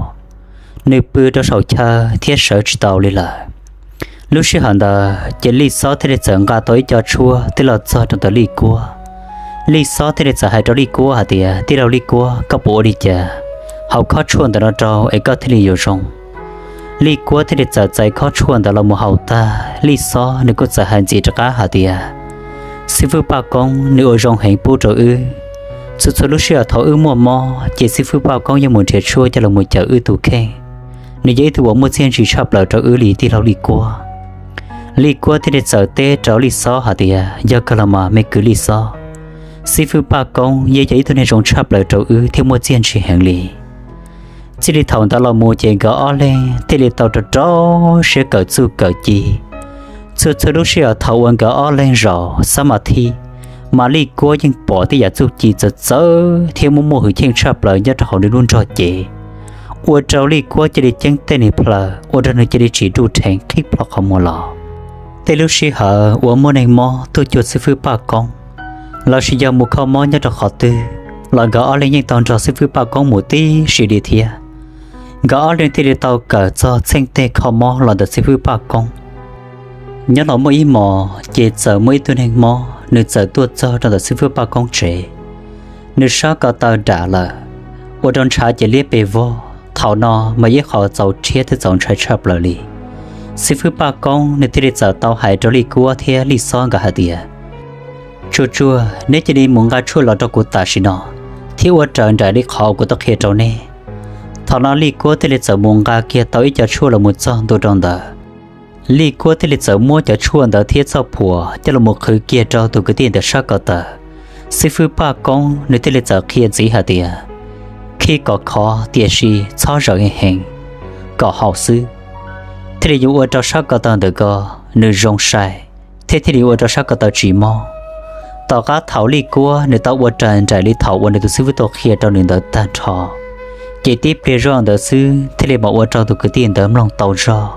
nws pw rau saum chaw thiab sawv tsis tau li lawm. Lub sij hawm ntawd ces Lij Xob thiaj li txawm nqa tau ib co tshuaj twb los txog rau ntawm Lij Kuab. Lij Xob thiaj li txawm hais rau Lij Kuab hais tias, tij laug Lij Kuab, koj puas ua li cas? Hau khob tshuaj ntawm no rau es koj thiaj li yuav zoo. Lij Kuab thiaj li txawm txais khob tshuaj ntawd los mus haus tag, Lij Xob nws kuj txawm hais ntxiv rov qab hais tias, xib fwb Paj Koob nws ua zoo heev pub rau wb. Txhua txhua lub sij hawm thaum wb muaj mob ces xib fwb Paj Koob yeej mus nrhiav tshuaj coj los mus cawm wb tus kheej. Nws yog ib tug uas muaj txiaj ntsig tshaj plaws rau wb li tij laug Lij Kuab. Lij Kuab thiaj li txawm teb rau Lij Xob hais tias, yog kawg los mas me kwv Lij Xob, xib fwb Paj Koob yeej yog ib tug neeg zoo tshaj plaws rau wb thiab muaj txiaj ntsig heev li. Txij li thaum ntawd los mus ces nkawd ob leeg thiaj li tau rau rau siab kawm txuj kawm ci. Txhua txhua lub sij hawm thaum uas nkawd ob leeg zaum xab mas thib, mas Lij Kuab yeej pom tej yam txuj ci txawv txawv thiab muaj muaj hwj chim tshaj plaws nyob rau hauv nws lub nrog cev, ua rau Lij Kuab cia li ceeb tej nws plaws, ua rau nws cia li tsis ruj rheev qhib plho qhov muag los. Tej lub sij hawm uas muaj neeg mob tuaj cuag xib fwb Paj Koob, lossis yog mus kho mob nyob rau qhov twg los nkawd ob leeg yeej tau nrog xib fwb Paj Koob mus tib si li thiab. Nkawd ob leeg thiaj li tau kawm txog txheej tej kho mob los ntawm xib fwb Paj Koob. Nyob los muaj ib hmos ces txawm muaj ib tug neeg mob nws txawm tuaj txog rau ntawm xib fwb Paj Koob tsev. Nws sab ko taw dam lawm, ua rau ntshav ces liab pes vog. Thaum no mas ib qho txaus rhiab thiab txaus ntshai tshaj plaws li. Xib fwb Paj Koob nws thiaj li txawm tau hais rau Lij Kuab thiab Lij Xob nkawd hais tias, tsuag tsuag, neb cia li mus nqa tshuaj los rau kuv tam sim no, thiab ua raws nraim li qhov kuv tau qhia rau neb. Thaum no Lij Kuab thiaj li txawm mus nqa kiag tau ib co tshuaj los mus txog ntua rau ntawd. Lij Kuab thiaj li txawm muab cov tshuaj ntawd thiab txoj phuam coj los mus qhwv kiag rau tus kwv tij ntawd sab ko taw. Xib fwb Paj Koob nws thiaj li txawm qhia ntxiv hais tias, khib kom khov tiam sis txhob zawm heev heev, kom haum xwb, thiaj li yuav ua rau sab ko taw ntawm ko nws zoo sai, thiab thiaj li yuav ua rau sab ko taw tsis mob. Tom qab thaum Lij Kuab nws tau ua raws nraim li thaum uas nws tus xib fwb tau qhia rau nws ntawd tag nrho, ces tib pliag zog ntawd xwb thiaj li mam ua rau tus kwv tij ntawd mloog tau zog.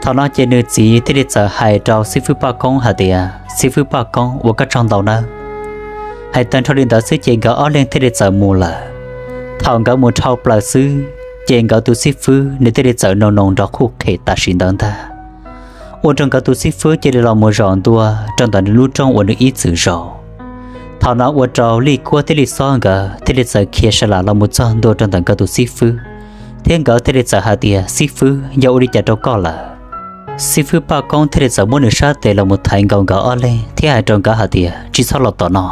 Thaum no ces nws txiv thiaj li txawm hais rau xib fwb Paj Koob hais tias, xib fwb Paj Koob, ua koj tsaug ntau nawb. Hais tag nrho li ntawd xwb ces nkawd ob leeg thiaj li txawm mus lawm. Thaum nkawd mus dhau plaws xwb, ces nkawd tus xib fwb nws thiaj li txawm noo noo nrov qhuj qhem tam sim ntawd ntag. Ua rau nkawd tus xib fwb cia li los mus zaum ntua rau ntawm nws lub rooj uas nws ib txwm zaum. Thaum no ua rau Lij Kuab thiab Lij Xob nkawd thiaj li txawm khiav sawv lam los mus txog ntua rau ntawm nkawd tus xib fwb, thiab nkawd thiaj li txawm hais tias, Xib fwb, yog ua li cas rau koj lawm? Xib fwb Paj Koob thiaj li txawm muab nws sab tes los mus thaiv nkaus nkawd ob leeg thiab hais rau nkawd hais tias, Tsis txhob los tom no.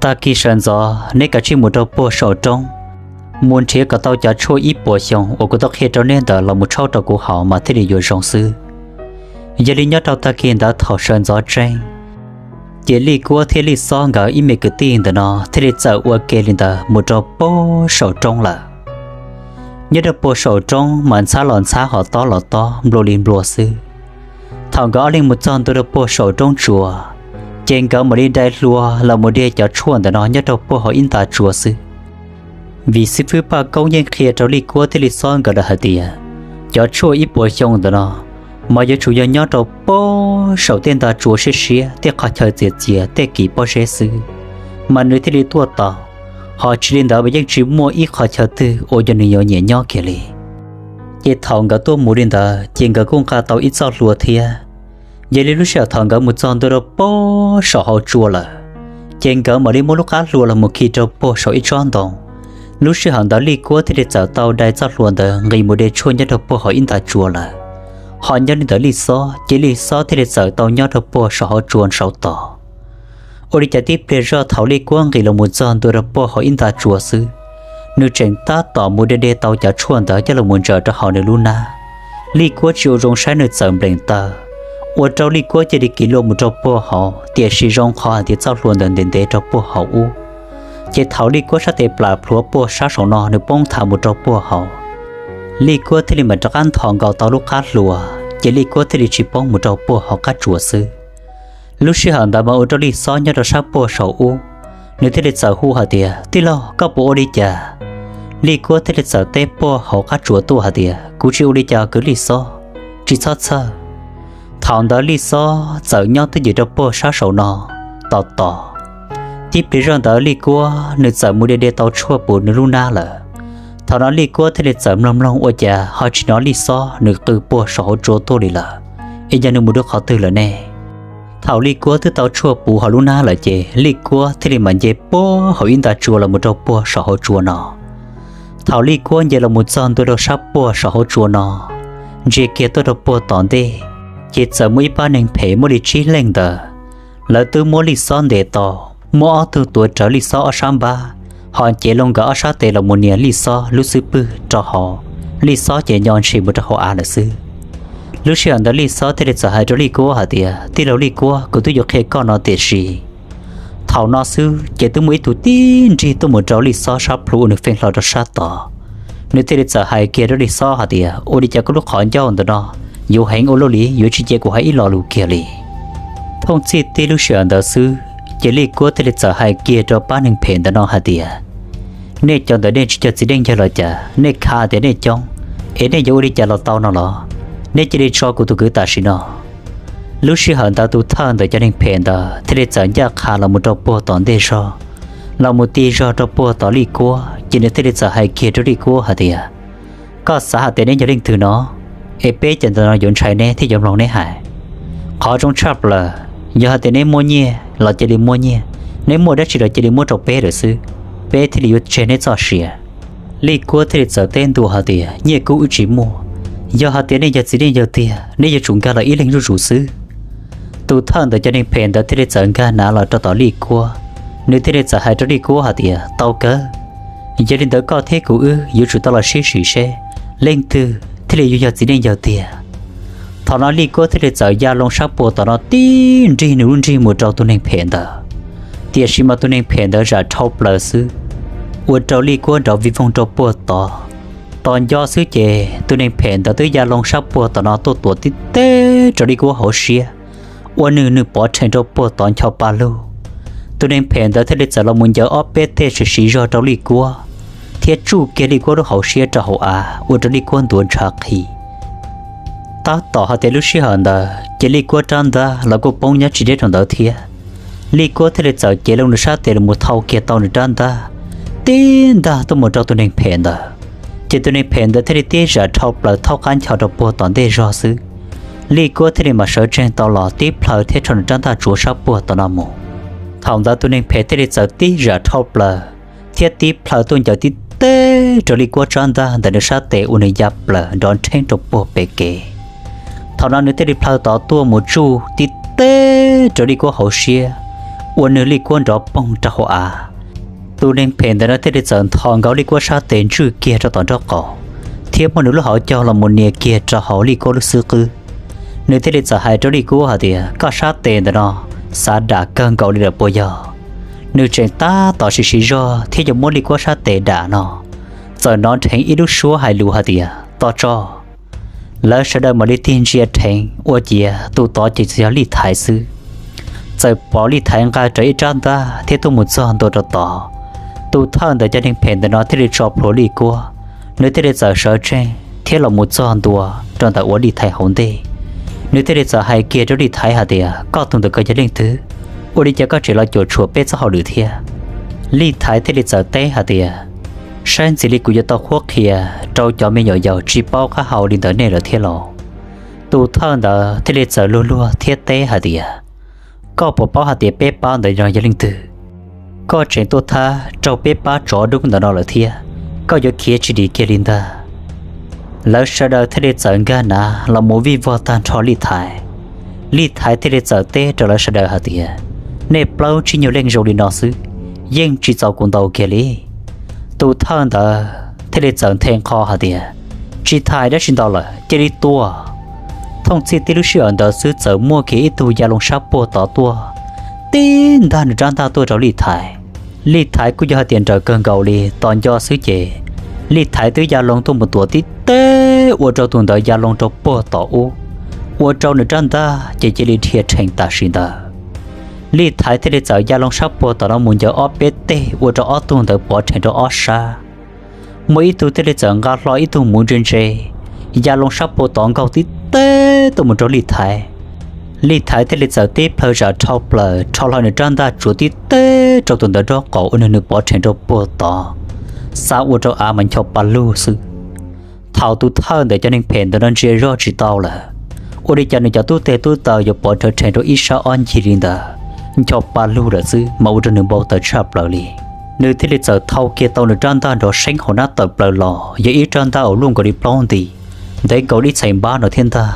Tag kis sawv ntxov neb kav tsij mus rau puag saum roob, mus nrhiav kom tau cov tshuaj ib puas xyoo uas kuv tau qhia rau neb ntawd los mus tshawb rau kuv haus mas thiaj li yuav zoo xwb. Yog li nyob rau tag kis ntawd thaum sawv ntxov tseeb, ces Lij Kuab thiab Lij Xob nkawd ib me kwv tij ntawm no thiaj li txawm ua ke li ntawd mus rau puag saum roob lawm. Nyob rau puag saum roob mas ntxhab los ntxhab, hos tob los tob, nplua li nplua xwb. Thaum nkawd ob leeg mus txog ntua rau puag saum roob tsuas, ces nkawd mam li dai hlua los mus de cov tshuaj ntawm no nyob rau puag hauv ib nta tsua xwb. Vim xib fwb Paj Koob yeej qhia rau Lij Kuab thiab Lij Xob nkawd lawm hais tias, cov tshuaj ib puas xyoo ntawm no mas yuav tsum yog nyob rau puag saum tej nta tsua siab siab, tej qhov chaw txias txias, tej kis pob zeb xwb, mas nws thiaj li tuaj tau. Hos tsis li ntawd mas yeej tsis muaj ib qhov chaw twg uas yog nws yuav nyiam nyob kiag li. Ces thaum nkawd tuaj mus li ntawd ces nkawd kuj nqa tau ib txoj hlua thiab. Yog li lub sij hawm thaum nkawd mus txog ntua rau puag saum hauv tsua lawm, ces nkawd mam li muab lub qab hlua los mus khi rau puag saum ib tsob ntoo. Lub sij hawm ntawd Lij Kuab thiaj li txawm tau dai txoj hlua ntawd nqis mus de tshuaj nyob rau puag hauv ib nta tsua lawm. Hos nyob li ntawd Lij Xob, ces Lij Xob thiaj li txawm tau nyob rau puag saum hauv tsua saud tos. Ua li cas tib pliag zoj thaum Lij Kuab nqis los mus txog ntua rau puag hauv ib nta tsua xwb, nws tseem tab tom mus de de tau cov tshuaj ntawd coj los mus ntsaws rau hauv nws lub hnab. Lij Kuab tsis ua zoo saib nws txawm nplees taw, ua rau Lij Kuab cia li kiv luag mus rau puag hauv, tiam sis zoo qhov hais tias txoj hlua ntawd ntev ntev rau puag hauv ub. Ces thaum Lij Kuab sab tes plam plhuav puag sab saum no nws poob nthav mus rau puag hauv, Lij Kuab thiaj li mam rov qab nthos nkaus tau lub qab hlua, ces Lij Kuab thiaj li tsis poob mus rau puag hauv qab tsua xwb. Lub sij hawm ntawd mas ua rau Lij Xob nyob rau sab puag saum ub, nws thiaj li txawm hu hais tias, Tij laug, koj puas ua li cas? Lij Kuab thiaj li txawm teb puag hauv qab tsua tuaj hais tias, Kuv tsis ua li cas kwv Lij Xob, tsis txhob txhawj. Thaum ntawd Lij Xob txawm nyob twj ywm rau puag sab saum no tos tos. Tib pliag zoj ntawd Lij Kuab nws txawm mus de de tau tshuaj puv nws lub hnab lawm. Thaum no Lij Kuab thiaj li txawm mloog mloog ua cas ho tsis hnov Lij Xob nws qw puag saum hauv tsua tuaj li lawm, es yog nws mus rau qhov twg lawm ne? Thaum Lij Kuab twb tau tshuaj puv hauv lub hnab lawm ces Lij Kuab thiaj li mam nce puag hauv ib nta tsua los mus rau puag saum hauv tsua no. Thaum Lij Kuab nce los mus txog ntua rau sab puag saum hauv tsua no, ntsia kiag tuaj rau puag tom ntej, ces txawm muaj ib pab neeg phem muaj li tsib leeg ntawd. Lawv twb muab Lij Xob ntes tau, muab ob tug tuav rawv Lij Xob ob sab npab, ho cev loo nkawd ob sab tes los mus nias Lij Xob lub xub pwg rau hauv. Lij Xob ces nyo ntshis mus rau hauv av lawm xwb. Lub sij hawm ntawd Lij Xob thiaj li txawm hais rau Lij Kuab hais tias, Tij laug Lij Kuab, kuv twb yuav qhia koj no tiam sis. Thaum no xwb ces twb muaj ib tug tib nrig tuaj mus rau Lij Xob sab plhu uas nws feej hlo rau sab tod. Nws thiaj li txawm hais kiag rau Lij Xob hais tias, Ua li cas koj lub qhov ncauj ntawm no yuav heev ua luaj li, yuav tsis cia kuv hais ib lo lus kiag li? Thooj txij tib lub sij hawm ntawd xwb ces Lij Kuab thiaj li txawm hais kiag rau pab neeg phem ntawd no hais tias, Nej cov ntawm nej tsis cog txiv neej yawg los cas? Nej khav tias nej coob, es nej yuav ua li cas los tau no los? Nej cia li tso kuv tus kwv tam sim no. Lub sij hawm ntawd tus thawj ntawm cov neeg phem ntawd thiaj li txawm ncaj qha los mus rau puag tom ntej zog, los mus tig zog rau puag tom Lij Kuab ces nws thiaj li txawm hais kiag rau Lij Kuab hais tias, Koj xav hais tias neb yog leej twg no? Es peb cov ntawm no yuav ntshai neb thiab yuav mloog neb hais. Qhov zoo tshaj plaws, yog hais tias neb muaj nyiaj los cia li muab nyiaj, neb muaj dab tsi los cia li muab rau peb lawm xwb, peb thiaj li yuav tseg neb txoj sia. Lij Kuab thiaj li txawm teb ntua hais tias, Nyiaj kub wb tsis muaj, yog hais tias nej yog txiv neej yawg tiag neb yuav tsum nkag los ib leeg zuj zus xwb. Tus thawj ntawm cov neeg phem ntawd thiaj li txawm nkag nav los rau tom Lij Kuab, nws thiaj li txawm hais rau Lij Kuab hais tias, Tau kawg, yog li ntawd koj thiab kuv wb yuav tsum tau los sib sim seb leej twg thiaj li yuav yog txiv neej yawg tiag. Thaum no Lij Kuab thiaj li txawm ya loo sab puag tom no tib nrig nws lub nrig mus rau tus neeg phem ntawd, tiam sis mas tus neeg phem ntawd zam dhau plaws xwb, ua rau Lij Kuab nrov vij voog rau puag tod. Tos nco xwb ces tus neeg phem ntawd twb ya loo sab puag tom no tuaj tuav tib teg rau Lij Kuab hauv siab, ua nws nws pov rhees rau puag tod ncho pa lug. Tus neeg phem ntawd thiaj li txawm los mus ncaws ob peb teg siv siv zog rau Lij Kuab, thiab tsuj kiag Lij Kuab lub hauv siab rau hauv av ua rau Lij Kuab ntuav ntshav qhi. Tab tom hais tias lub sij hawm ntawd ces Lij Kuab rab ntaj los kuj poob nyob tsis deb rau ntawd thiab. Lij Kuab thiaj li txawm cev loo nws sab tes los mus thau kiag tau nws rab ntaj, tib ntag tuaj mus rau tus neeg phem ntawd. Ces tus neeg phem ntawd thiaj li tib zam dhau plaws thaub qab ncho rau puag tom ntej zog xwb. Lij Kuab thiaj li mam sawv tsees tau los tib plhaw thiab rho nws rab ntaj tsuav sab puag tom no mus. Thaum ntawd tus neeg phem thiaj li txawm tib zam dhau plaws thiab tib plhaw tuaj ncaws tib teg rau Lij Kuab rab ntaj ntawm nws sab tes ua nws ya plaws nrov nrheeb rau puag pem kev. Thaum no nws thiaj li plhaw tod tuaj mus tsuj tib teg rau Lij Kuab hauv siab, ua nws Lij Kuab nrov poog rau hauv av. Tus neeg phem ntawm no thiaj li txawm ntho nkaus Lij Kuab sab tes ntswj kiag rau tom nraub qaum, thiab muab nws lub hauv caug los mus nias kiag rau hauv Lij Kuab lub xub qwb. Nws thiaj li txawm hais rau Lij Kuab hais tias, koj sab tes ntawm no xav dam kawg nkaus li lawm puas yog? Nws tseem tab tom siv siv zog thiab yuav muab Lij Kuab sab tes dam no, txawm hnov dheev ib lub suab hais lus hais tias, to tso. Lawv sawv daws mam li tig ntsia dheev ua ciav tus tod ces txawm yog Lij Thaiv xwb. Txawm pom Lij Thaiv nqa rawv ib rab ntaj thiab tuaj mus txog ntua rau tod. Tus thawj ntawm cov neeg phem ntawm no thiaj li tso plhuav Lij Kuab, nws thiaj li txawm sawv tsees thiab los mus txog ntua rau ntawm uas Lij Thaiv hauv ntej. Nws thiaj li txawm hais kiag rau Lij Thaiv hais tias, koj tus ntawm koj yog leej twg? Ua li cas koj tseem los cuam tshuam peb txoj hauj lwm thiab? Lij Thaiv thiaj li txawm teb hais tias, saib ntxim li kuv yuav tau qhuab qhia rau cov me nyuam yaus tsis paub qab hau li ntawm nej lawm thiab los? Tus thawj ntawd thiaj li txawm luag luag thiab teb hais tias, koj puas paub hais tias peb pab ntawd no yog leej twg? Koj tseem tuaj thab raug peb pab tsov dub ntawm no lawm thiab, koj yuav khiav tsis dim kiag li ntag. Lawv sawv daws thiaj li txawm nkag nav los mus vij vog tag nrho Lij Thaiv. Lij Thaiv thiaj li txawm teb rau lawv sawv daws hais tias, nej plaub tsib nyuag leej zoo li no xwb, yeej tsis txaus kuv ntaus kiag li. Tus thawj ntawd thiaj li txawm nthe nqho hais tias, tsis tham dab tsi ntau lawm, cia li tua. Thooj txhij tib lub sij hawm ntawd xwb txawm muaj kiag ib tug ya loo sab puag tod tuaj, tib ntag nws rab ntaj tuaj rau Lij Thaiv. Lij Thaiv kuj yog hais tias nrawm kawg nkaus li, tos nco xwb ces Lij Thaiv twb ya loo tuaj mus tuav tib teg ua rau tus ntawd ya loo rau puag tom ub, ua rau nws rab ntaj ces cia li dhia rhees tam sim ntawd. Lij Thaiv thiaj li txawm ya loo sab puag tom no mus ncaws ob peb teg ua rau ob tug ntawd pov rhees rau ob sab. Muaj ib tug thiaj li txawm nqa hlo ib tug muv ntse ntse, ya loo sab puag tod nkaug tib teg tuaj mus rau Lij Thaiv. Lij Thaiv thiaj li txawm tib plhaw zam dhau plaws rho hlo nws rab ntaj tsuav tib teg rau tus ntawd nraub qaum ua nws nws pov rhees rau puag tod, xav ua rau av mas ncho pa lug xwb. Thaum tus thawj ntawm cov neeg phem ntawd no ntsia zoj tsis tau lawm, ua li cas nws cov tub teg tub taw yuav pov rhees rhees rau ib sab ob ncig li ntawd, ncho pa lug lawm xwb mas ua rau nws npau taws tshaj plaws li. Nws thiaj li txawm thau kiag tau nws rab ntaj nrov seeb hauv hnab tawm plaws los, yog ib rab ntaj uas luaj nkaus li plaub nti, ntev nkaus li ib txhais npab no thiab ntag.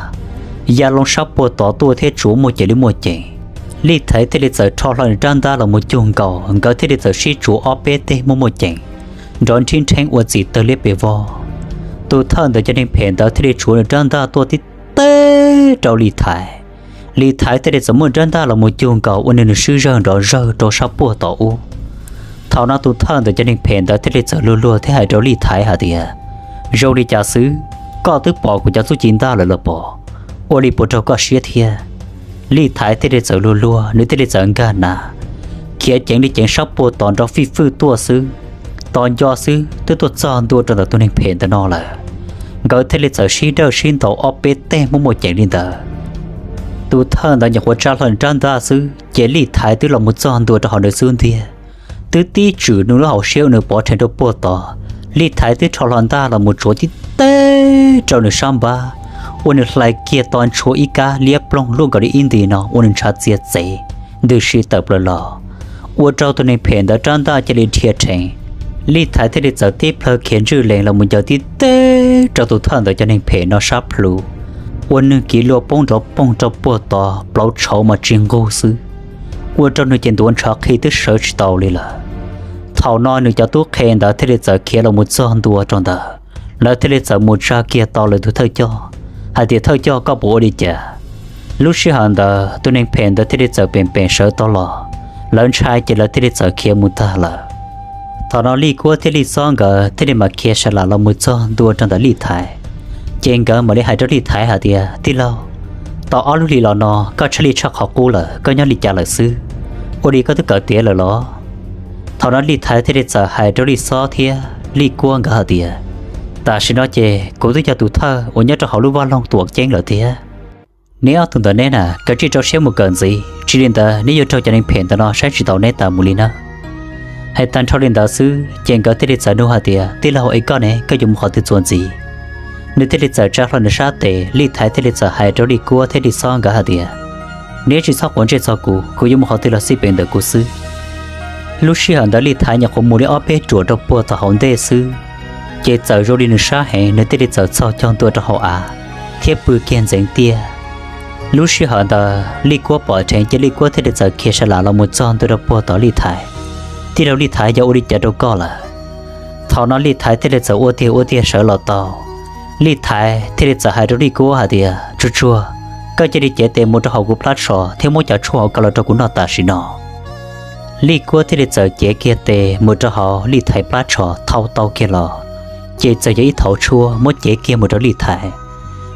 Ya loo sab puag tod tuaj thiab tsuav muaj ceem li muaj ceem. Lij Thaiv thiaj li txawm rho hlo nws rab ntaj los mus cug nkaus, nkawd thiaj li txawm sib tsuav ob peb teg muaj muaj ceem, nrov nrhib nrheeb ua txim tawg liab pes vog. Tus thawj ntawm cov neeg phem ntawd thiaj li tsuav nws rab ntaj tuaj tib teg rau Lij Thaiv. Lij Thaiv thiaj li txawm muab rab ntaj los mus cug nkaus ua nws nws swb zawg nrov zawg rau sab puag tom ub. Thaum no tus thawj ntawm cov neeg phem ntawd thiaj li txawm luag luag thiab hais rau Lij Thaiv hais tias, zoo li cas xwb, koj twb pom kuv cov txuj ci ntaj lawm los pom, ua li puas raug koj siab thiab? Lij Thaiv thiaj li txawm luag luag, nws thiaj li txawm nkag nav khiav ceev li ceev sab puag tom nrov fij fwj tuaj xwb. Tos nco xwb twb tuaj txog ntua rau ntawm tus neeg phem ntawm no lawm. Nkawd thiaj li txawm sib dawj sib ntaus ob peb teg muaj muaj ceem li ntawd. Tus thawj ntawd nyuam qhuav tsa hlo nws rab ntaj xwb ces Lij Thaiv twb los mus txog ntua rau hauv nws xub ntiag, twb tib tswm nws lub hauv siab ua nws pov rhees rau puag tod. Lij Thaiv twb rho hlo ntaj los mus tsuav tib teg rau nws sab npab, ua nws hlais kiag to ntshua ib kab liab ploog luaj nkaus li ib nti no ua nws ntshav txias txev, ntws si tawm plaws los, ua rau tus neeg phem ntawd rab ntaj cia li dhia rhees. Lij Thaiv thiaj li txawm tib plhaw khiav ntswj lees los mus ncaws tib teg rau tus thawj ntawm cov neeg phem no sab plhu, ua nws kiv lua poob nrov poog rau puag tod, plauv tshauv mas tsis nqug xwb, ua rau nws ces ntuav ntshav qhi twb sawv tsis tau li lawm. Thaum no nws cov tub qhe ntawd thiaj li txawm khiav los mus txog ntua rau ntawd, lawv thiaj li txawm mus tsa kiag tau lawv tus thawj coj hais tias, thawj coj, koj puas ua li cas? Lub sij hawm ntawd tus neeg phem ntawd thiaj li txawm pem pem sawv tau los, lawv ntshai ces lawv thiaj li txawm khiav mus tag lawm. Thaum no Lij Kuab thiab Lij Xob nkawd thiaj li mam khiav sa lam los mus txog ntua rau ntawm Lij Thaiv. Ces nkawd mam li hais rau Lij Thaiv hais tias, tij laug, tau ob lub hlis los no koj tshaj lij tshaj qhov qub lawm, koj nyob li cas lawm xwb? Ua li koj twb kawm tiav lawm los? Thaum no Lij Thaiv thiaj li txawm hais rau Lij Xob thiab Lij Kuab nkawd hais tias, tam sim no ces kuv twb yog tus thawj uas nyob rau hauv lub vaj loog tuam ceeb lawm tiag. Neb ob tug ntawm neb na kav tsij rau siab mus kawm ntxiv, tsis li ntawd neb yuav raug cov neeg phem ntawm no saib tsis taus neb tas mus li nawb. Hais tag nrho li ntawd xwb ces nkawd thiaj li txawm nug hais tias, Tij laug, es koj ne, koj yuav mus qhov twg txuas ntxiv? Nws thiaj li txawm tsa hlo nws sab tes, Lij Thaiv thiaj li txawm hais rau Lij Kuab thiab Lij Xob nkawd hais tias, Neb tsis txhob quav ntsej txog kuv, kuv yuav mus qhov twg los xij peem ntawm kuv xwb. Lub sij hawm ntawd Lij Thaiv nyuam qhuav mus li ob peb ruam rau puag tom hauv ntej xwb, ces txawm zoo li nws sab heev, nws thiaj li txawm txhos caug ntua rau hauv av thiab pw kiag ntxeev tiaj. Lub sij hawm ntawd Lij Kuab pom dheev ces Lij Kuab thiaj li txawm khiav sa lam los mus txog ntua rau puag tom Lij Thaiv. Tij laug Lij Thaiv, yog ua li cas rau koj lawm? Thaum no Lij Thaiv thiaj li txawm ua tiag ua tiag sawv los tau. Lij Thaiv thiaj li txawm hais rau Lij Kuab hais tias, Tsuag tsuag, koj cia li cev tes mus rau hauv kuv plab tsho thiab muab cov tshuaj hauv ko los rau kuv noj tam sim no. Lij Kuab thiaj li txawm cev kiag tes mus rau hauv Lij Thaiv plab tsho thau tau kiag los, ces txawm yog ib thauv tshuaj muab cev kiag mus rau Lij Thaiv.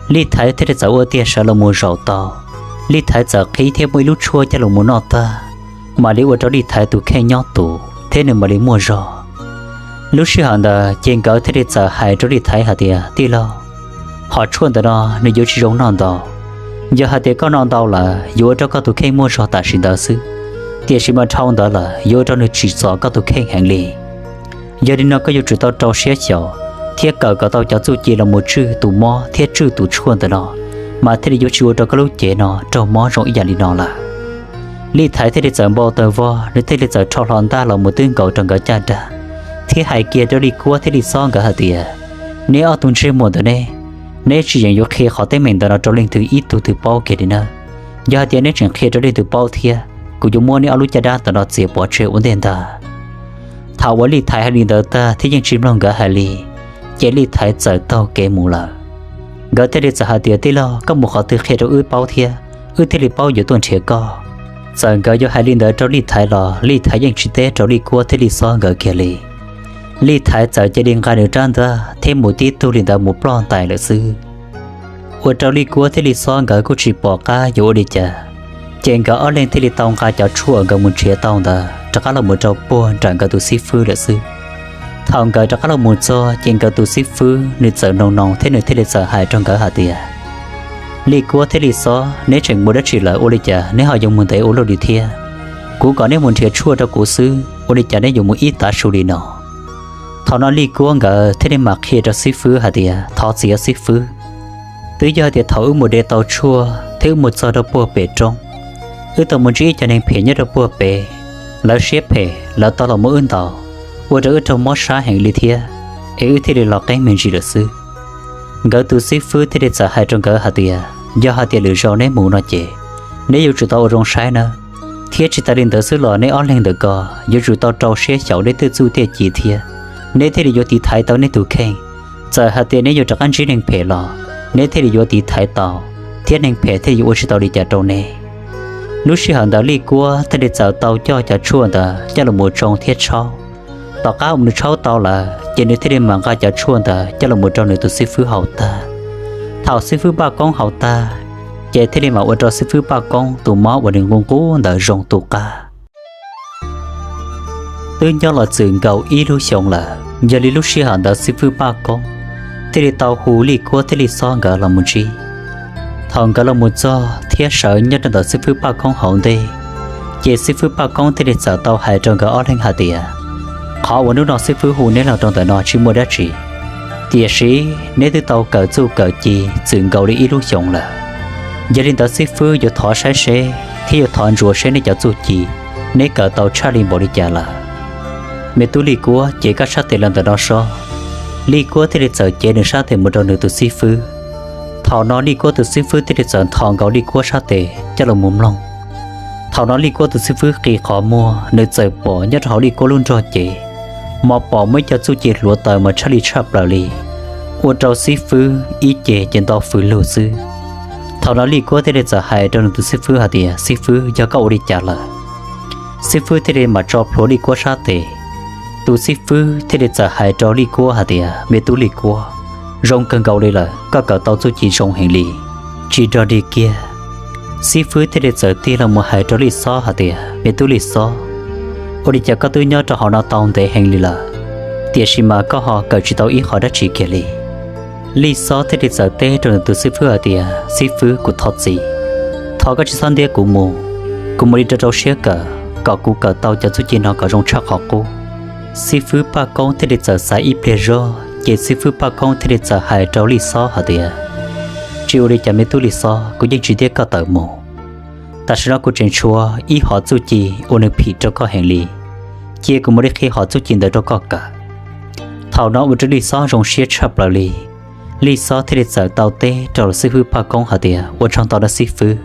Lij Thaiv thiaj li txawm ua tiag sawv los mus zaum tau. Lij Thaiv txawm qhib thiab muab ib lub tshuaj coj los mus noj tag, mam li ua rau Lij Thaiv tus kheej nyob tus thiab nws mam li muaj zog. Lub sij hawm ntawd ces nkawd thiaj li txawm hais rau Lij Thaiv hais tias, Tij laug, hom tshuaj ntawm no nws yuav tsis zoo noj ntau. Yog hais tias koj noj ntau lawm yuav ua rau koj tus kheej muaj zog tam sim ntawd xwb, tiam sis mas dhau ntawd lawm yuav ua rau nws tsim txom koj tus kheej heev li. Yog li no koj yuav tsum tau rau siab xyaum thiab kawm kom tau cov txuj ci los mus tswj tus mob thiab tswj tus tshuaj ntawm no, mas thiaj li yuav tsis ua rau koj lub cev no raug mob zoo ib yam li no lawm. Lij Thaiv thiaj li txawm npau taws vog, nws thiaj li txawm rho hlo ntaj los mus twb nkaus rau nkawd caj dab, thiab hais kiag rau Lij Kuab thiab Lij Xob nkawd hais tias, Neb ob tug ntsej muag ntawm neb, neb tsis yeem yuav qhia qhov teeb meem ntawm no rau leej twg ib tug twg paub kiag li nawb. Yog hais tias neb tseem qhia rau leej twg paub thiab, kuv yuav muab neb ob lub caj dab ntawm no txiav pov tseg ua ntej ntag. Thaum uas Lij Thaiv hais li ntawd tag thiab yeej tsis mloog nkawd hais li, ces Lij Thaiv txawm taug kev mus lawm. Nkawd thiaj li txawm hais tias, Tij laug, koj mus qhov twg qhia rau wb paub thiab, wb thiaj li paub yuav tuaj nrhiav koj. Txawm nkawd yuav hais li ntawd rau Lij Thaiv los Lij Thaiv yeej tsis teb rau Lij Kuab thiab Lij Xob nkawd kiag li. Lij Thaiv txawm cia li nqa nws rab ntaj thiab mus tib tug li ntawd mus ploj ntais lawm xwb. Ua rau Lij Kuab thiab Lij Xob nkawd kuj tsis pom qab yuav ua li cas, ces nkawd ob leeg thiaj li tau nqa cov tshuaj nkawd mus nrhiav tau ntawd rov qab los mus rau puag nram nkawd tus xib fwb lawm xwb. Thaum nkawd rov qab los mus txog ces nkawd tus xib fwb nws txawm noo noo thiab nws thiaj li txawm hais rau nkawd hais tias, Lij Kuab thiab Lij Xob, neb tseem mus dab tsi lawm, ua li cas neb ho yuav mus ntev ua luaj li thiab? Kuv kom neb mus nrhiav tshuaj rau kuv xwb, ua li cas neb yuav mus ib tav su li no? Thaum no Lij Kuab nkawd thiaj li mam qhia rau xib fwb hais tias, Thov txim os xib fwb, twb yog hais tias thaum wb mus de tau tshuaj thiab wb mus txog rau puag pem roob, wb tau mus ntsib ib co neeg phem nyob rau puag pem, lawv siab phem lawv tau los muab wb ntaus, ua rau wb raug mob sab heev li thiab, es wb thiaj li los qeeb me ntsis lawm xwb. Nkawd tus xib fwb thiaj li txawm hais rau nkawd hais tias, Yog hais tias lwm zaus neb mus no ces neb yuav tsum tau ua zoo saib nawb, thiab tsis tas li ntawd xwb los neb ob leeg ntawm ko yuav tsum tau rau siab xyaum neb tej txuj tej ci thiab, neb thiaj li yuav tiv thaiv tau neb tus kheej. Txawm hais tias neb yuav rov qab ntsib neeg phem los neb thiaj li yuav tiv thaiv tau, thiab neeg phem thiaj li yuav ua tsis tau li cas rau neb. Lub sij hawm ntawd Lij Kuab thiaj li txawm tau coj cov tshuaj ntawd coj los mus tsoo thiab tshaub. Tom qab uas nws tshaub tau lawm ces nws thiaj li mam nqa cov tshuaj ntawd coj los mus rau nws tus xib fwb haus tag. Thaum xib fwb Paj Koob haus tag, ces thiaj li mam ua rau xib fwb Paj Koob tus mob uas nws nqus nqub ntawd zoo tus qab. Twb nyob los txwm nkaus ib lub xyoos lawm, yog li lub sij hawm ntawd xib fwb Paj Koob thiaj li tau hu Lij Kuab thiab Lij Xob nkawd los mus ntsib. Thaum nkawd los mus txog thiab sawv nyob rau ntawm xib fwb Paj Koob hauv ntej, ces xib fwb Paj Koob thiaj li txawm tau hais rau nkawd ob leeg hais tias, Qhov uas hnub no xib fwb hu neb los rau ntawm no tsis muaj dab tsi, tiam sis neb twb tau kawm txuj kawm ci txwm nkaus li ib lub xyoos lawm. Yog li ntawd xib fwb yuav thov saib seb thiab yuav thov ntsuas seb neb cov txuj ci neb kawm tau tshaj li npaum li cas lawm. Me tub Lij Kuab, ces koj sab tes los ntawm no sob. Lij Kuab thiaj li txawm cev nws sab tes mus rau nws tus xib fwb. Thaum no Lij Kuab tus xib fwb thiaj li txawm nthos nkaus Lij Kuab sab tes coj los mus mloog. Thaum no Lij Kuab tus xib fwb qi qhov muag, nws txawm pom nyob rau hauv Lij Kuab lub nrog cev mas pom muaj ib co txuj ci hluav taws mas tshaj li tshaj plaws li, ua rau xib fwb ib ce ces nto fws lug xwb. Thaum no Lij Kuab thiaj li txawm hais rau nws tus xib fwb hais tias, Xib fwb, yog koj ua li cas lawm? Xib fwb thiaj li mam tso plhuav Lij Kuab sab tes. Tus xib fwb thiaj li txawm hais rau Lij Kuab hais tias, Me tub Lij Kuab, zoo kawg nkaus li lawm, koj kawm tau txuj ci zoo heev li, tsis nrog dig kiag. Xib fwb thiaj li txawm tig los mus hais rau Lij Xob hais tias, Me tub Lij Xob, ua li cas koj twb nyob rau hauv no tau ntev heev li lawm, tiam sis mas koj ho kawm tsis tau ib qho dab tsi kiag li? Lij Xob thiaj li txawm teb rau nws tus xib fwb hais tias, Xib fwb, kuv thov txim, thov koj tsis txhob ntiab kuv mus, kuv mam li rau rau siab kawm kom kuv kawm tau cov txuj ci no kom zoo tshaj qhov qub, Xib fwb Paj Koob thiaj li txawm xav ib pliag zog, ces xib fwb Paj Koob thiaj li txawm hais rau Lij Xob hais tias, tsis ua li cas me tub Lij Xob, kuv yeej tsis ntiab koj tawm mus. Tam sim no kuv tseem tshuav ib hom txuj ci uas nws phim rau koj heev li, cia kuv mam li qhia hom txuj ci ntawd rau koj kawm. Thaum no ua rau Lij Xob zoo siab tshaj plaws li. Lij Xob thiaj li txawm tau teb rau xib fwb Paj Koob hais tias, ua tsaug ntau nawb xib fwb.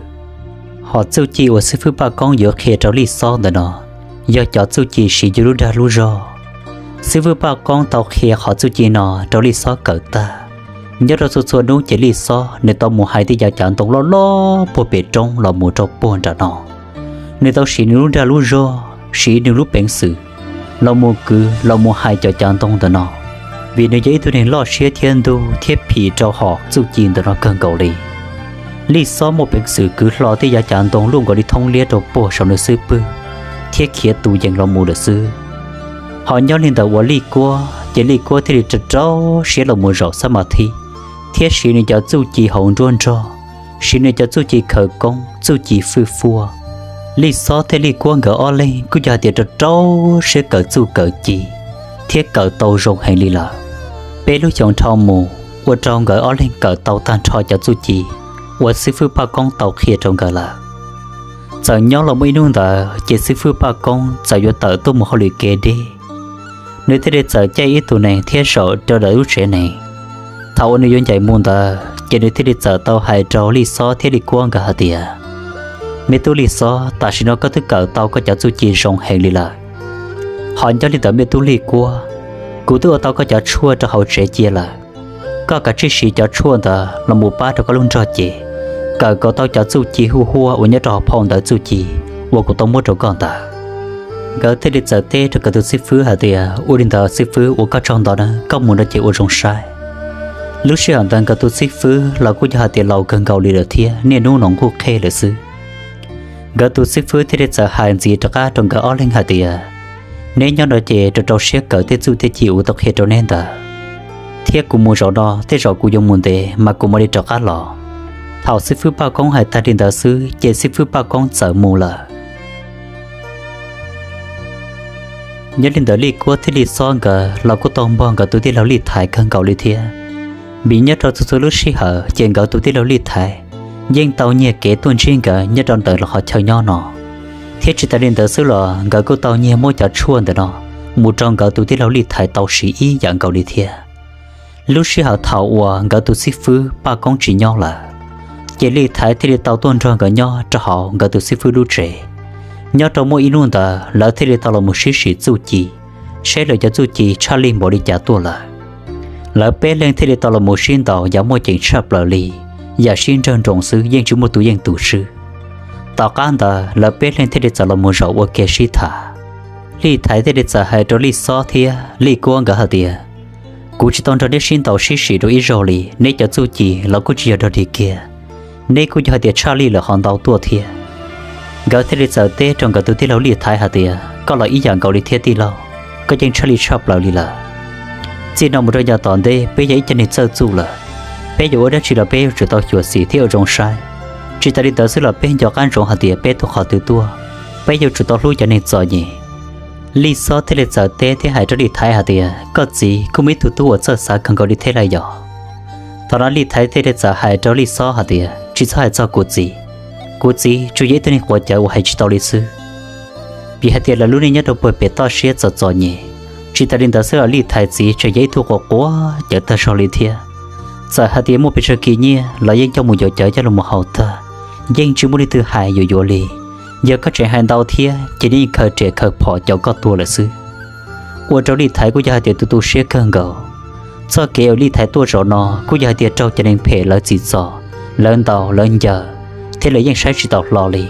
Hom txuj ci uas xib fwb Paj Koob yuav qhia rau Lij Xob ntawm no yog cov txuj ci siv yus lub dag lub zog. Xib fwb Paj Koob tau qhia hom txuj ci no rau Lij Xob kawm tag. Nyob rau txhua txhua hnub ces Lij Xob nws tau mus hais tej yav cav ntoo loj loj puag pem roob los mus rau puag nram no. Nws tau siv nws lub dag lub zog, siv nws lub peev xwm los mus kwv los mus hais cov cav ntoo ntawm no, vim nws yog ib tug neeg loj siab thiab ntug thiab phim rau hom txuj ci ntawm no kawg nkaus li. Lij Xob muaj peev xwm kwv hlo tej yav cav ntoo luaj nkaus li thoob liab rau puag saum nws xub pwg thiab khiav tus yees los mus lawm xwb. Ho nyob li ntawm uas Lij Kuab ces Lij Kuab thiaj li rau rau siab los mus zaum xab mas thib thiab siv nws cov txuj ci hauv nruab nrog, siv nws cov txuj ci khawv koob, txuj ci fwj fuaj. Lij Xob thiab Lij Kuab nkawd ob leeg kuj yog hais tias rau rau siab kawm txuj kawm ci thiab kawm tau zoo heev li lawm. Peb lub xyoo dhau mus ua rau nkawd ob leeg kawm tau tag nrho cov txuj ci uas xib fwb Paj Koob tau qhia rau nkawd lawm. Txawm nyob los muaj ib hnub ntawd ces xib fwb Paj Koob txawm yuav tawm tuaj mus hauj lwm kev deb. Nws thiaj li txawm caij ib tug nees thiab zaum rau ntawm lub tsev nees. Thaum uas nws yuav ncaim mus ntawd ces nws thiaj li txawm tau hais rau Lij Xob thiab Lij Kuab nkawd hais tias, me tub Lij Xob, tam sim no koj twb kawm tau koj cov txuj ci zoo heev li lawm. Ho nyob li ntawm me tub Lij Kuab, kuv twb ua tau koj cov tshuaj rau hauv tsev cia lawm. Koj kav tsij siv cov tshuaj ntawd los mus pab rau koj lub nrog cev, kawm kom tau cov txuj ci huj huaj uas nyob rau hauv phau ntawv txuj ci uas kuv tau muab rau koj ntawd. Nkawd thiaj li txawm teb rau nkawd tus xib fwb hais tias, ua li ntawd xib fwb, ua koj tsaug ntau na, koj mus no ces ua zoo saib. Lub sij hawm ntawd nkawd tus xib fwb los kuj yog hais tias laus kawg nkaus li lawm thiab niaj hnub no nquj qhej lawm xwb. Nkawd tus xib fwb thiaj li txawm hais ntxiv rov qab rau nkawd ob leeg hais tias, neb nyob no ces rau rau siab kawm tej txuj tej ci uas tau qhia rau neb ntawd, thiab kuv mus zaum no tej zaum kuv yuav mus ntev mas kuv mam li rov qab los. Thaum xib fwb Paj Koob hais tag li ntawd xwb ces xib fwb Paj Koob txawm mus lawm. Nyob li ntawd Lij Kuab thiab Lij Xob nkawd los kuj tau npog nkawd tus tij laug Lij Thaiv kawg nkaus li thiab, vim nyob rau txhua txhua lub sij hawm ces nkawd tus tij laug Lij Thaiv yeej tau nyiag kev tuaj ntsib nkawd nyob rau ntawm lawv qhov chaw nyob no, thiab tsis tas li ntawd xwb los nkawd kuj tau nyiag muab cov tshuaj ntawm no mus rau nkawd tus tij laug Lij Thaiv tau siv ib yam nkaus li thiab. Lub sij hawm thaum uas nkawd tus xib fwb Paj Koob tsis nyob lawm, ces Lij Thaiv thiaj li tau tuaj nrog nkawd nyob rau hauv nkawd tus xib fwb lub tsev. Nyob rau muaj ib hnub ntawd lawv thiaj li tau los mus sib sim txuj ci, saib lawv cov txuj ci tshaj lij npaum li cas tuaj lawm. Lawv peb leeg thiaj li tau los mus sib ntaus yam muaj ceem tshaj plaws li, yam sib nrawg nroos xwb yeej tsis muaj tus yeej tus swb. Tom qab ntawd lawv peb leeg thiaj li txawm los mus zaum ua ke sib tham. Lij Thaiv thiaj li txawm hais rau Lij Xob thiab Lij Kuab nkawd hais tias, kuv tsis tau nrog neb sib ntaus sib sim rau ib zaug li, neb cov txuj ci los kuj tsis yog dog dig kiag, neb kuj yog hais tias tshaj lij lawm ho ntau tuaj thiab. Nkawd thiaj li txawm teb rau nkawd tus tij laug Lij Thaiv hais tias, koj los ib yam nkaus li thiab tij laug, koj yeej tshaj lij tshaj plaws li lawm. Txij no mus rau yav tom ntej peb yog ib co neeg txawj txuj lawm, peb yuav ua dab tsi los peb yuav tsum tau xyuam xim thiab ua zoo saib. Tsis tas li ntawd xwb los peb nco qab ntsoov hais tias peb tuaj qhov twg tuaj, peb yuav tsum tau hlub cov neeg txom nyem. Lij Xob thiaj li txawm teb thiab hais rau Lij Thaiv hais tias, koj txiv kuj muaj ib tug tub uas txawj xav kawg nkaus li thiab lawm yom. Thaum no Lij Thaiv thiaj li txawm hais rau Lij Xob hais tias, tsis txhob hais txog kuv txiv, kuv txiv tsuas yog ib tug neeg quav cawv uas hais tsis tau li xwb. Vim hais tias lawv lub neej nyob rau puag pem toj siab txom txom nyem, tsis tas li ntawd xwb los Lij Thaiv txiv tseem yog ib tug quav quav cawv tag zog li thiab. Txawm hais tias muaj pes tsawg kis nyiaj los yeej coj mus yuav cawv coj los mus haus tag, yeej tsis muaj leej twg hais yuav yuav li. Yog koj tseem hais ntau thiab ces nws yeej khaws riam khaws phom caum koj tuag lawm xwb. Ua rau Lij Thaiv kuj yog hais tias tu tu siab kawg nkaus. Txoj kev uas Lij Thaiv tuaj zaum no kuj yog hais tias raug cov neeg phem lawv txim txom, lawv ntaus lawv ncaws, thiab lawv yeej saib tsis taus hlo li.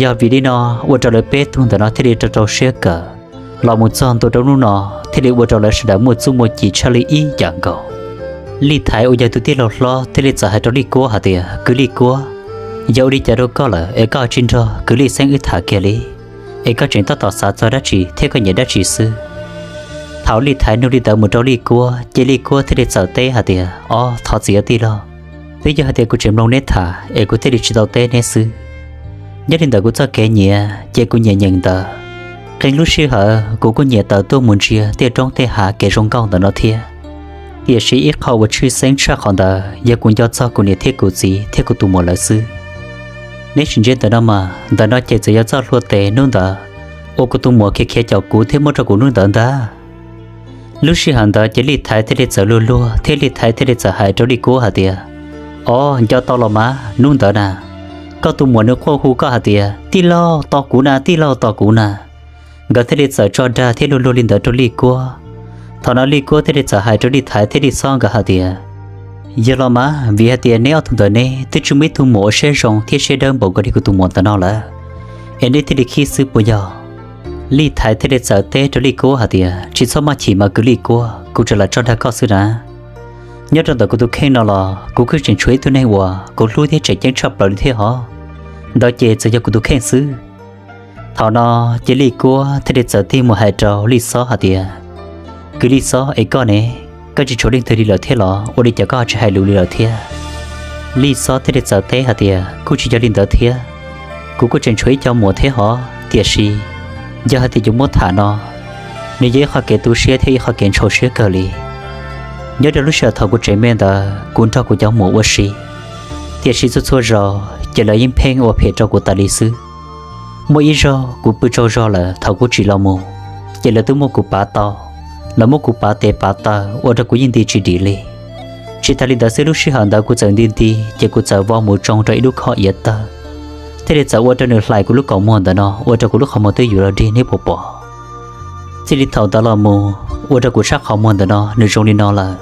Yog vim li no, ua rau lawv peb tug ntawm no thiaj li rau rau siab kawm los mus txog ntua rau hnub no, thiaj li ua rau lawv sawv daws muaj txuj muaj ci tshaj lij ib yam nkaus. Lij Thaiv uas yog tus tij laug hlob thiaj li txawm hais rau Lij Kuab hais tias, kwv Lij Kuab, yog ua li cas rau koj lawm es koj tsis nrog kwv Lij Xeeb wb tham kiag li, es koj tseem tab tom xav txog dab tsi thiab koj nyiam dab tsi xwb? Thaum Lij Thaiv nug li ntawd mus rau Lij Kuab ces Lij Kuab thiaj li txawm teb hais tias, ob, thov txim os tij laug, twb yog hais tias kuv tseem mloog neb tham es kuv thiaj li tsis tau teb neb xwb. Nyob li ntawm kuv txoj kev nyiam ces kuv nyiam nyeem ntawv. Qee lub sij hawm kuv kuj nyiam tawm tuaj mus ntsia tej roob tej hav kev zoo nkauj ntawm no thiab, tiam sis ib qho uas tshwj xeeb tshaj qhov ntawd yog kuv nco txog kuv niam thiab kuv txiv thiab kuv tus muam lawv xwb. Neb sim ntsia ntawm no mas, ntawm no ces txawm yog txoj hlua tes hnub ntawd uas kuv tus muam khiav khiav caum kuv thiab muab rau kuv hnub ntawd ntag. Lub sij hawm ntawd ces Lij Thaiv thiaj li txawm luag luag thiab Lij Thaiv thiaj li txawm hais rau Lij Kuab hais tias, Os, nco tau los mas, hnub ntawd na, koj tus muam nws quaj hu koj hais tias, Tij laug, tos kuv na, tij laug, tos kuv na. Nkawd thiaj li txawm tso dag thiab luag luag li ntawd rau Lij Kuab. Thaum no Lij Kuab thiaj li txawm hais rau Lij Thaiv thiab Lij Xob nkawd hais tias, Yog los mas, vim hais tias neb ob tug ntawd neb twb tsis muaj ib tug muam ua siab zoo thiab siab dawb npaum nkaus li kuv tus muam ntawm no lawm, es neb thiaj li khib xwb puas yog? Lij Thaiv thiaj li txawm teb rau Lij Kuab hais tias, Tsis txhob maj chim mas kwv Lij Kuab, kuv tseem lam tso dag koj xwb na. Nyob rau ntawm kuv tus kheej no los kuv kuj tseem tshuav ib tug neeg uas kuv hlub thiab tseem ceeb tshaj plaws li thiab hos. Ntawd ces txawm yog kuv tus kheej xwb. Thaum no ces Lij Kuab thiaj li txawm tig mus hais rau Lij Xob hais tias, Kwv Lij Xob, es koj ne, koj tsis tshuav leej twg li lawm thiab los ua li cas koj ho tsis hais lus li lawm thiab? Lij Xob thiaj li txawm teb hais tias, Kuj tsis yog li ntawd thiab, kuv kuj tseem tshuav ib co muam thiab hos, tiam sis yog hais tias yuav muab tham no, nws yog ib qho kev tu siab thiab ib qho kev ntshau siab kawg li. Nyob rau lub sij hawm thaum kuv tsev me ntawd kuv nrog kuv cov muam ua si, tiam sis txhua txhua zaus ces lawv yeej pheej ua phem rau kuv tas li xwb. Muaj ib zaug kuv pw tsaug zog lawm thaum kuv tsim los mus, ces lawv twb muab kuv pav tau. Lawv muab kuv pav tes pav taw ua rau kuv yeej nti tsis dim li. Tsis tas li ntawd xwb, lub sij hawm ntawd kuv txawm nti nti ces kuv txawm vau mus tsoo rau ib lub khob iav tawg, thiaj li txawm ua rau nws hlais kuv lub kaus muag ntawm no ua rau kuv lub qhov muag twb yuav los dig neb puas pom. Txij li thaum ntawd los mus ua rau kuv sab qhov muag ntawm no nws zoo li no lawm.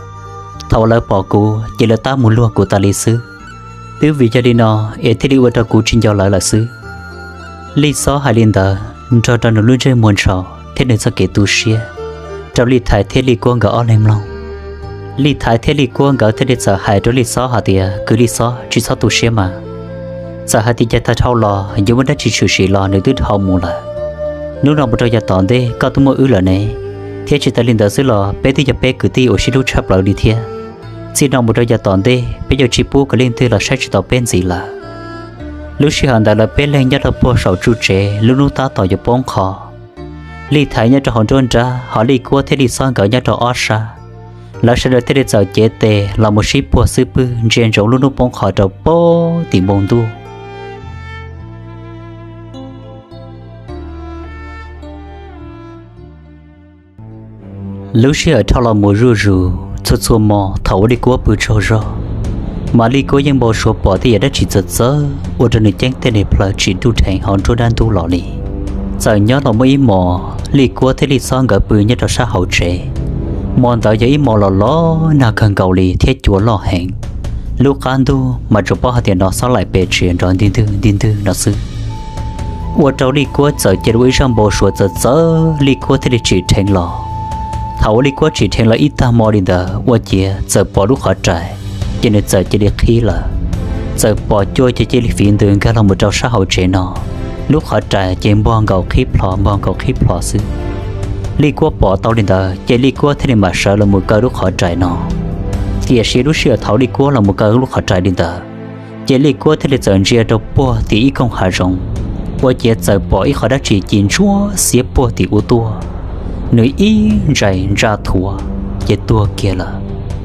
Thaum uas lawv pom kuv ces lawv tab mus luag kuv tas li xwb. Twb vim yog li no es thiaj li ua rau kuv tsis nco lawv lawm xwb. Lij Xob hais li ntawd nrog rau nws lub ntsej muag ntshau thiab nws txoj kev tu siab rau Lij Thaiv thiab Lij Kuab nkawd ob leeg mloog. Lij Thaiv thiab Lij Kuab nkawd thiaj li txawm hais rau Lij Xob hais tias, Kwv Lij Xob, tsis txhob tu siab mas, txawm hais tias cas tag dhau los yuav muaj dab tsi tshwm sim los nws twb dhau mus lawm. Hnub no mus rau yav tom ntej koj twb muaj wb lawm ne, thiab tsis tas li ntawd xwb los peb twb yog peb kwv tij uas sib hlub tshaj plaws li thiab. Txij no mus rau yav tom ntej peb yuav tsis pub kom leej twg los saib tsis taus peb ntxiv lawm. Lub sij hawm ntawd lawv peb leeg nyob rau puag saum tsuj tsev, lub hnub tab tom yuav poob qho. Lij Thaiv nyob rau hauv nruab nrab, ho Lij Kuab thiab Lij Xob nkawd nyob rau ob sab. Lawv sawv daws thiaj li txawm cev tes los mus sib puag xub pwg ntsia ntsoov lub hnub poob qho rau puag tim npoo ntuj. Lub sij hawm dhau los mus zuj zus, txhua txhua hmo thaum uas Lij Kuab pw tsaug zog, mas Lij Kuab yeej npau suav pom tej yam dab tsi txawv txawv ua rau nws ceeb tej nws plawv tsim ntuj dheev hauv nruab dab ntub los li. Txawm nyob los muaj ib hmos, Lij Kuab thiab Lij Xob nkawd pw nyob rau sab hauv tsev. Hmo ntawd yog ib hmo los los nag kawg nkaus li thiab cua loj heev. Lub qab ntuj mas tsuas paub hais tias no xob laim pes tsev nrov nti ntwg nti ntwg no xwb, ua rau Lij Kuab txawm cia li ua ib zaj npau suav txawv txawv, Lij Kuab thiaj li tsim dheev los. Thaum uas Lij Kuab tsim dheev los ib tag hmo li ntawd ua ciav txawm pom lub qhov rais, ces nws txawm cia li qhib lawm. Txawm pom cua ces cia li fiv ntws nkag los mus rau sab hauv tsev no. Lub qhov rais ces npog nkaus qhib plho npog nkaus qhib plho xwb. Lij Kuab pom tau li ntawd ces Lij Kuab thiaj li mam sawv los mus kaw lub qhov rais no. Tiam sis lub sij hawm thaum Lij Kuab los mus kaw lub qhov rais li ntawd, ces Lij Kuab thiaj li txawm ntsia rau puag tim ib koog hav zoov, ua ciav txawm pom ib qho dab tsi ci ntsuab xiab puag tim ub tuaj. Nws ib ntsais ntsa thuav ces tuag kiag lawm.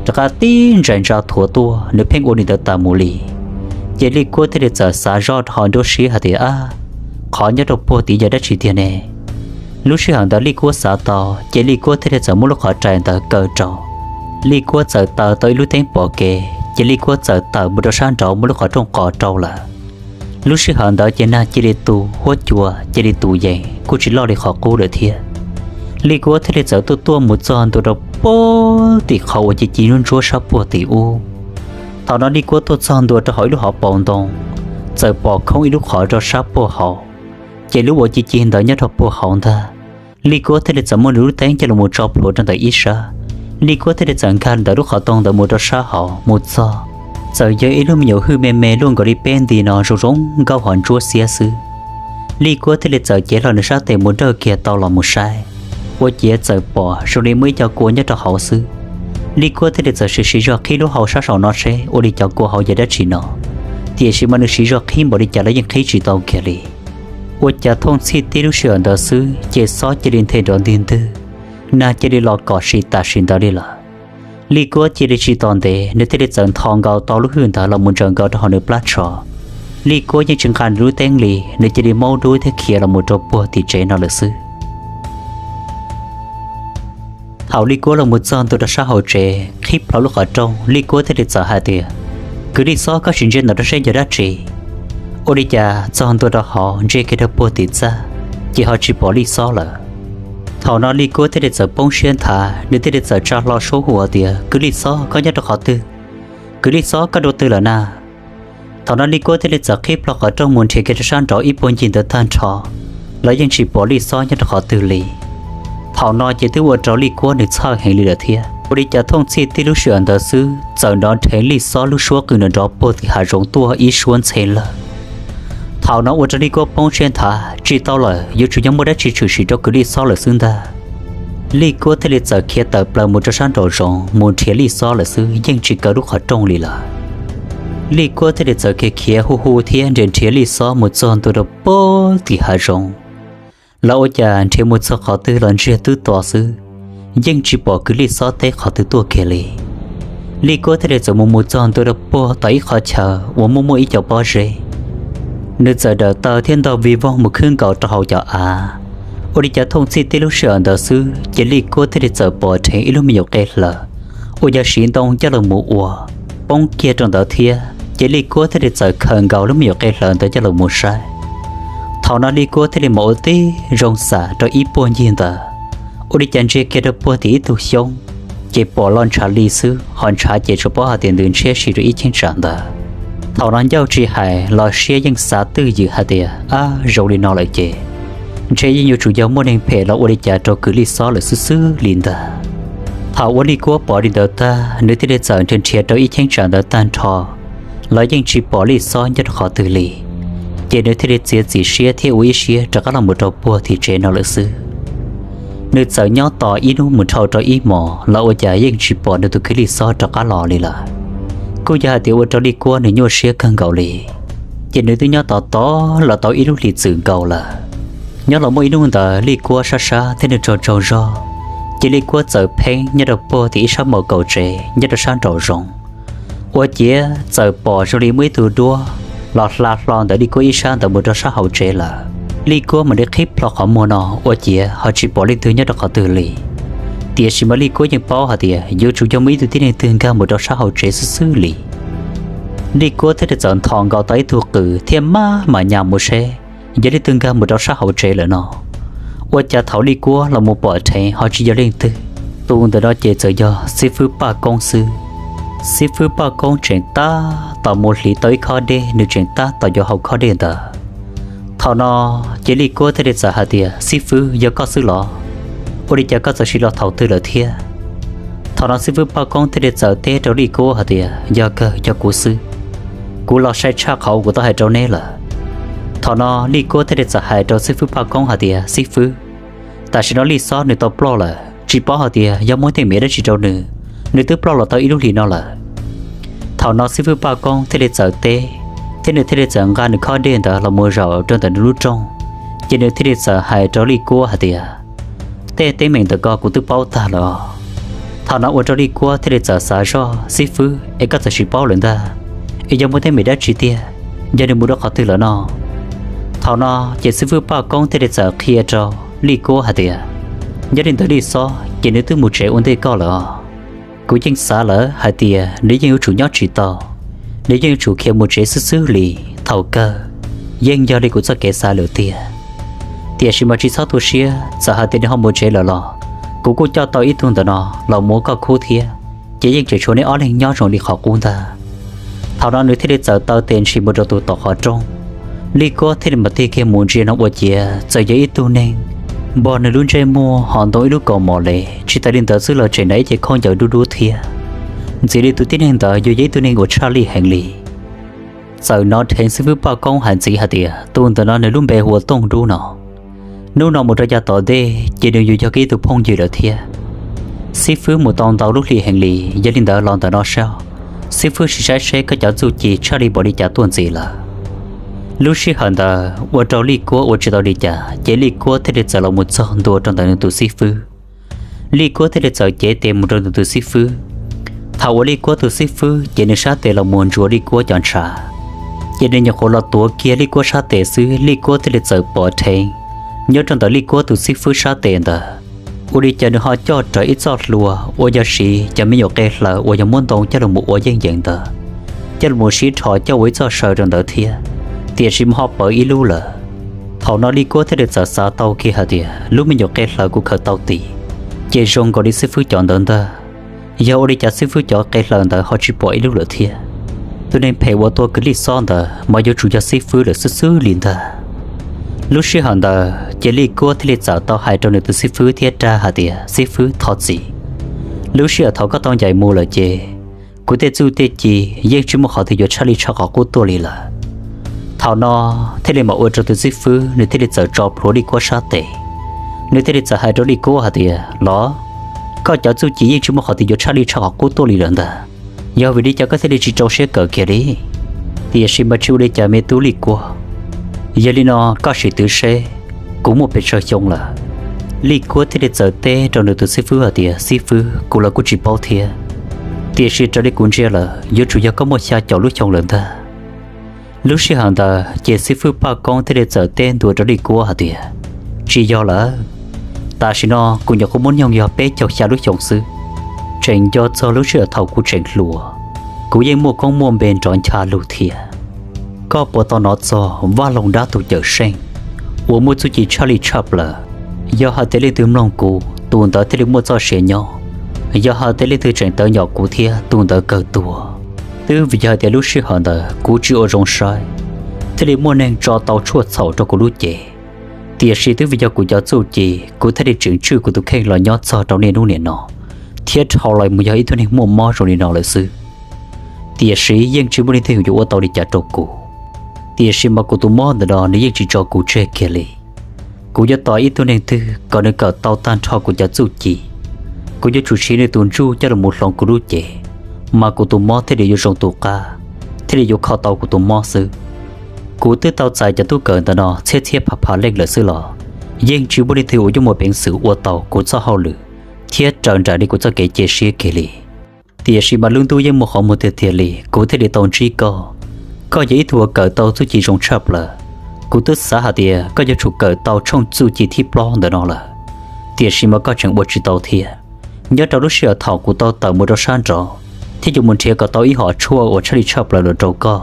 Rov qab tib ntsais ntsa thuav tuaj, nws pheej ua li ntawd tas mus li. Ces Lij Kuab thiaj li txawm xav zoj rau hauv nruab siab hais tias, Ab, qhov nyob rau puag tim yog dab tsi tiag ne? Lub sij hawm ntawd Lij Kuab xav tau, ces Lij Kuab thiaj li txawm muab lub qhov rais ntawd kaw rau. Lij Kuab txawm taws tau ib lub teeb pom kev, ces Lij Kuab txawm tawm mus rau sab nraud muab lub qhov rooj qos rau lawm. Lub sij hawm ntawd ces nag cia li tu, huab cua cia li tu yees, kuj tsis loj li qhov qub lawm thiab. Lij Kuab thiaj li txawm tuaj tuaj mus txog ntua rau puag tim qhov uas ci ci ntsuab ntsuab sab puag tim ub. Thaum no Lij Kuab tuaj txog ntua rau hauv ib lub hauv paus ntoo, txawm pom khoob ib lub qhov rau sab puag hauv, ces lub uas ci ci ntawd nyob rau puag hauv ntag. Lij Kuab thiaj li txawm muab nws lub teeb coj los mus tso plhuav rau ntawm ib sab. Lij Kuab thiaj li txawm nkag ntawm lub qhov ntoo ntawd mus rau sab hauv mus txog, txawm yog ib lub me nyuam hwj me me luaj nkaus li peb nti no zoo zoo nkauj ho ntsuab xiab xwb. Lij Kuab thiaj li txawm cev hlo nws sab tes mus dawj kiag tau los mus saib, ua ciav txawm pom zoo li muaj ib co kua nyob rau hauv xwb. Lij Kuab thiaj li txawm siv siv zog qhib lub hau sab saum no seb ua li cov kua hauv yog dab tsi no, tiam sis mas nws siv zog qhib npaum li cas los yeej qhib tsis tau kiag li. Ua cas thooj txhij tib lub sij hawm ntawd xwb ces xob cia li nthe nrov ntig ntwg, nag cia li los kom sim tam sim ntawd li lawm. Lij Kuab cia li tsis tos ntev, nws thiaj li txawm nthos nkaus tau lub hwj ntawd los mus ntsaws nkaus rau hauv nws plab tsho. Lij Kuab yeej tsis nqa nws lub teeb li, nws cia li maub dub thiab khiav los mus rau puag tim tsev no lawm xwb. Thaum Lij Kuab los mus txog ntua rau sab hauv tsev, qhib plho lub qhov rooj, Lij Kuab thiaj li txawm hais tias, Kwv Lij Xob, koj sim ntsia ntawm rau seb yog dab tsi? Ua li cas txog ntua rau hauv ntsia kiag rau puag tim txaj, ces ho tsis pom Lij Xob lawm. Thaum no Lij Kuab thiaj li txawm poob siab nthav, nws thiaj li txawm tsa hlo suab hu tias, Kwv Lij Xob, koj nyob rau qhov twg? Kwv Lij Xob, koj dua twg lawm na? Thaum no Lij Kuab thiaj li txawm qhib plho qhov rooj mus nrhiav kiag rau sab nraud ib puag ncig ntawd tag nrho, los yeej tsis pom Lij Xob nyob rau qhov twg li. Thaum no ces twb ua rau Lij Kuab nws txhawj heev li lawm thiab. Ua li cas thooj txhij tib lub sij hawm ntawd xwb txawm hnov dheev Lij Xob lub suab qw nrov nrov puag tim hav zoov tuaj ib suab ntxhe lawm. Thaum no ua rau Lij Kuab poob siab nthav, tsis tau lawm, yuav tsum yog muaj dab tsi tshwm sim rau Kwv Lij Xob lawm xwb ntag. Lij Kuab thiaj li txawm khiav tawm plaws mus rau sab nraum zoov mus nrhiav Lij Xob lawm xwb, yeej tsis kaw lub qhov rooj li lawm. Lij Kuab thiaj li txawm khiav khiav hu hu thiab nrhiav nrhiav Lij Xob mus txog ntua rau puag tim hav zoov. Los ua cas nrhiav mus txog qhov twg los ntsiag twb to xwb, yeej tsis pom Kwv Lij Xob teb qhov twg tuaj kiag li. Lij Kuab thiaj li txawm mus mus txog ntua rau puag tom ib qhov chaw uas muaj muaj ib co pob zeb. Nws txawm dawm taw thiab ntaug vij voog mus khwb nkaus rau hauv cov av. Ua li cas thooj txhij tib lub sij hawm ntawd xwb ces Lij Kuab thiaj li txawm pom dheev ib lub me nyuam qe hlaws uas yog siv ntoo coj los mus ua, poob kiag rau ntawd thiab ces Lij Kuab thiaj li txawm khaws nkaus lub me nyuam qe hlaws ntawd coj los mus saib. Thaum no Lij Kuab thiaj li mam ua tib zoo xam rau ib puag ncig ntawd, ua li cas ntsia kiag rau puag tim ib tug xyoob, ces pom los ntshav li xwb, ho ntshav ces tsuas paub hais tias ntws ntshiab si rau ib cheeb tsam ntawd. Thaum no ncauj tsis hais los siab yeej xav twj ywm hais tias, Ab, zoo li no lawm ces ntshe yeej yuav tsum yog muaj neeg phem los ua li cas rau Kwv Lij Xob lawm xwb xwb li ntag. Thaum uas Lij Kuab pom li ntawd tag, nws thiaj li txawm nrhiav nrhiav rau ib cheeb tsam ntawd tag nrho los yeej tsis pom Lij Xob nyob rau qhov twg li. Ces nws thiaj li txiav txim siab thiab ua ib siab rov qab los mus rau puag tim tsev no lawm xwb. Nws txawm nyob tos ib hnub mus dhau rau ib hmos los ua cas yeej tsis pom nws tus kwv Lij Xob rov qab los li lawm. Kuj yog hais tias ua rau Lij Kuab nws nyuaj siab kawg nkaus li, ces nws twb nyob tos tos los tau ib lub hlis txwm nkaus lawm. Nyob los muaj ib hnub ntawd Lij Kuab sab sab thiab nws tsaug tsaug zog, ces Lij Kuab txawm pheeb nyob rau puag tim ib sab maus kaum tsev nyob rau sab nraum zoov. Ua ciav txawm pom zoo li muaj ib tug duab los hla hlo ntawm Lij Kuab ib sab ntawd mus rau sab hauv tsev lawm. Lij Kuab mam li qhib plho qhov muag no ua ciav ho tsis pom leej twg nyob rau qhov twg li. Tiam sis mas Lij Kuab yeej paub hais tias yuav tsum yog muaj ib tug tib neeg twg nkag mus rau sab hauv tsev xwb xwb li. Lij Kuab thiaj li txawm nthos nkaus tau ib tug qws thiab maj mam nyas mus seb yog leej twg nkag mus rau sab hauv tsev lawm no. Ua cas thaum Lij Kuab los mus pom dheev ho tsis yog leej twg, tus ntawm no ces txawm yog xib fwb Paj Koob xwb. Xib fwb Paj Koob tseem tab tom mus hliv tau ib khob dej, nws tseem tab tom yuav haus khob dej ntawd. Thaum no ces Lij Kuab thiaj li txawm hais tias, Xib fwb, yog koj xwb los? Ua li cas koj txawm sim los thaum twg lawm thiab? Thaum no xib fwb Paj Koob thiaj li txawm teb rau Lij Kuab hais tias, Yog kawg, yog kuv xwb. Kuv los sai tshaj qhov kuv tau hais rau neb lawm. Thaum no Lij Kuab thiaj li txawm hais rau xib fwb Paj Koob hais tias, Xib fwb, tam sim no Lij Xob nws tau ploj lawm, tsis paub hais tias yog muaj teeb meem dab tsi rau nws, nws twb ploj los tau ib lub hlis no lawm. Thaum no xib fwb Paj Koob thiaj li txawm teb, thiab nws thiaj li txawm nqa nws khob dej ntawd los mus zaum rau ntawm nws lub rooj, ces nws thiaj li txawm hais rau Lij Kuab hais tias, Tej teeb meem ntawm ko kuv twb paub tag lawm os. Thaum no ua rau Lij Kuab thiaj li txawm xav zoj, Xib fwb, es koj txawm sim paub lawm ntag, es yog muaj teeb meem dab tsi tiag, yog nws mus rau qhov twg lawm no? Thaum no ces xib fwb Paj Koob thiaj li txawm qhia rau Lij Kuab hais tias, Yog li ntawd Lij Xob ces nws twb mus tsev ua ntej koj lawm os. Kuv yeej xav lawm hais tias nws yeej yuav tsum nyob tsis tau, nws yeej yuav tsum khiav mus tsev xwb xwb li. Thaum kawg yeej yog li kuv txoj kev xav lawm tiag. Tiam sis mas tsis txhob tu siab, txawm hais tias nws ho mus tsev lawm los kuv kuj coj tau ib tug ntawm no los mus ua koj khub thiab, ces yeej tseem tshuav neb ob leeg nyob zoo li qhov qub ntag. Thaum no nws thiaj li txawm taw tes ntshis mus rau tus tom qhov rooj. Lij Kuab thiaj li mam tig kiag mus ntsia no ua ciav txawm yog ib tug neeg npog nws lub ntsej muag ho ntoo ib lub kaus mom le, tsis tas li ntawd xwb los tseem hnav ib ce khaub ncaws dub dub thiab. Ntxim li tus tib neeg ntawd yuav yog ib tug neeg uas tshaj lij heev li. Txawm hnov dheev xib fwb Paj Koob hais ntxiv hais tias tus ntawm no nws lub npe hu ua Tooj Dub no. Hnub no mus rau yav tom ntej ces nws yuav yog koj ib tug phooj ywg lawm thiab. Xib fwb mus tau ntau lub hli heev li, yog li ntawd los ntawm no saib, xib fwb sim saib seb koj cov txuj ci tshaj li npaum li cas tuaj ntxiv lawm. Lub sij hawm ntawd ua rau Lij Kuab ua tsis tau li cas, ces Lij Kuab thiaj li txawm los mus txog ntua rau ntawm nws tus xib fwb. Lij Kuab thiaj li txawm cev tes mus rau nws tus xib fwb. Thaum uas Lij Kuab tus xib fwb ces nws sab tes los mus ntsuas Lij Kuab cov ntshav, ces nws nyuam qhuav los tuav kiag Lij Kuab sab tes xwb, Lij Kuab thiaj li txawm pom dheev nyob rau ntawm Lij Kuab tus xib fwb sab tes ntawd, ua li cas nws ho coj rawv ib txoj hlua uas yog siv cov me nyuam qe hlaws uas yog muab ntoo coj los ua yeej yees ntawd, coj los sib rho coj ua ib txoj saw rau ntawd thiab. Tiam sis mas ho pawv ib lub lawm. Thaum no Lij Kuab thiaj li txawm xav tau kiag hais tias lub me nyuam qe hlaws kuv khaws tau tim, ces zoo nkaus li xib fwb cov ntawd ntag. Yog ua li cas xib fwb cov qe hlaws ntawd ho tsis pom ib lub lawm thiab? Tus neeg phem uas tua kwv Lij Xob ntawd mas yuav tsum yog xib fwb lawm xwb xwb li ntag. Lub sij hawm ntawd ces Lij Kuab thiaj li txawm tau hais rau nws tus xib fwb thiab rag hais tias, Xib fwb, thov txim. Lub sij hawm thaum koj tau ncaim mus lawm ces kuv tej txuj tej ci yeej tsis muaj qhov twg yuav tshaj lij tshaj qhov qub tuaj li lawm. Thaum no thiaj li mam ua rau tus xib fwb nws thiaj li txawm tso plhuav Lij Kuab sab tes. Nws thiaj li txawm hais rau Lij Kuab hais tias, Los, koj cov txuj ci yeej tsis muaj qhov twg yuav tshaj lij tshaj qhov qub tuaj li lawm ntag. Yog vim li cas koj thiaj li tsis rau siab kawm kiag li? Tiam sis mas tsis ua li cas me tub Lij Kuab. Yog li no koj sim twv seb kuv muaj pes tsawg xyoo lawm. Lij Kuab thiaj li txawm teb rau nws tus xib fwb hais tias, Xib fwb, kuv los kuj tsis paub thiab, tiam sis raws li kuv ntsia lawm yuav tsum yog koj muaj xya caum lub xyoo lawm ntag. Lub sij hawm ntawd ces xib fwb Paj Koob thiaj li txawm teb ntua rau Lij Kuab hais tias, Tsis yog lawm. Tam sim no kuv nyuam qhuav muaj hnub nyoog yog peb caug xya lub xyoo xwb, tseem nco txog lub sij hawm thaum kuv tseem hluas. Kuv yeej muaj koob muaj npe nrov ncha lug thiab. Koj puas tau hnov txog Vaj Loog Dab tus cawm seej uas muaj txuj ci tshaj lij tshaj plaws? Yog hais tias leej twg mloog kuv, tus ntawd thiaj li muaj txoj sia nyob. Yog hais tias leej twg tseem tawv nyom kuv thiab, tus ntawd kawg tuag. Twb vim yog hais tias lub sij hawm ntawd kuv tsis ua zoo saib, thiaj li muaj neeg tso tau tshuaj txhaum rau kuv lub cev. Tiam sis twb vim yog kuv cov txuj ci, kuv thiaj li tseem tswj kuv tus kheej los nyob txog rau niaj hnub niam no, thiab dhau los mus yog ib tug neeg muaj mob zoo li no lawm xwb. Tiam sis yeej tsis muaj leej twg yuav ua tau li cas rau kuv. Tiam sis mas kuv tus mob ntawm no nws yeej tsis tso kuv tseg kiag li. Kuv yuav tos ib tug neeg twg kom nws kawm tau tag nrho kuv cov txuj ci. Kuv yuav tsum siv nws tus ntsuj coj los mus hloov kuv lub cev, mas kuv tus mob thiaj li yuav zoo tu qab, thiaj li yuav kho tau kuv tus mob xwb. Kuv twb tau txais cov tub kawm ntawm no txhiab txhiab phav phav leej lawm xwb los yeej tsis muaj leej twg uas yuav muaj peev xwm ua tau kuv txoj hauj lwm thiab raws nraim li kuv txoj kev cia siab kiag li. Tiam sis mas lub ntuj yeej muaj qhov muag tiag tiag li, kuv thiaj li tau ntsib koj. Koj yog ib tug uas kawm tau txuj ci zoo tshaj plaws. Kuv twb xav hais tias koj yuav tsum kawm tau tshooj txuj ci thib plaub ntawm no lawm, tiam sis mas koj tseem ua tsis tau thiab. Nyob rau lub sij hawm thaum kuv tau tawm mus rau sab nraud thiab yuav mus nrhiav kom tau ib hom tshuaj uas tshaj lij tshaj plaws los rau koj,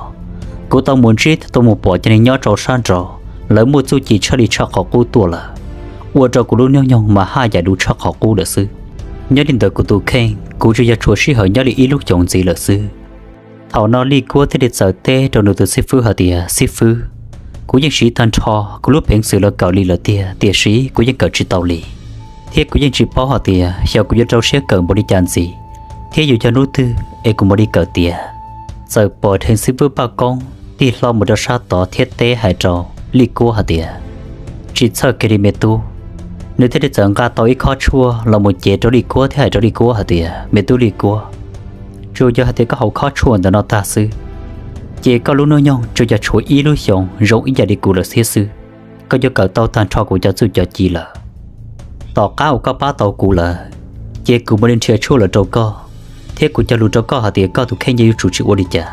kuv tau mus ntsib thiab tau mus pom cov neeg nyob rau sab nraud lawv muaj txuj ci tshaj lij tshaj qhov qub tuaj lawm, ua rau kuv lub hnub nyoog mas haj yam dub tshaj qhov qub lawm xwb. Nyob li ntawm kuv tus kheej, kuv tsuas yog tshuav sij hawm nyob li ib lub xyoos ntxiv lawm xwb. Thaum no Lij Kuab thiaj li txawm teb rau nws tus xib fwb hais tias, Xib fwb, kuv yeej siv tag nrho kuv lub peev xwm los kawm li lawm tiag, tiam sis kuv yeej kawm tsis tau li, thiab kuv yeej tsis paub hais tias xyov kuv yuav rau siab kawm npaum li cas ntxiv, thiab yuav yog hnub twg es kuv mam li kawm tiav. Txawm pom dheev xib fwb Paj Koob tig hlo mus rau sab tod thiab teb hais rau Lij Kuab hais tias, Tsis txhawj kiag li me tub. Nws thiaj li txawm nqa tau ib khob tshuaj los mus cev rau Lij Kuab thiab hais rau Lij Kuab hais tias, Me tub Lij Kuab, tsuas yog hais tias koj haus khob tshuaj ntawm no tag xwb, ces koj lub hnub nyoog tsuas yog tshuav ib lub xyoos zoo ib yam li kuv lawm thiab xwb. Koj yuav kawm tau tag nrho kuv cov txuj cov ci lawm. Tom qab uas koj pab tau kuv lawm, ces kuv mam li nrhiav tshuaj los rau koj, thiab kuv cog lus rau koj hais tias koj tus kheej yeej yuav tsum tsis ua li cas.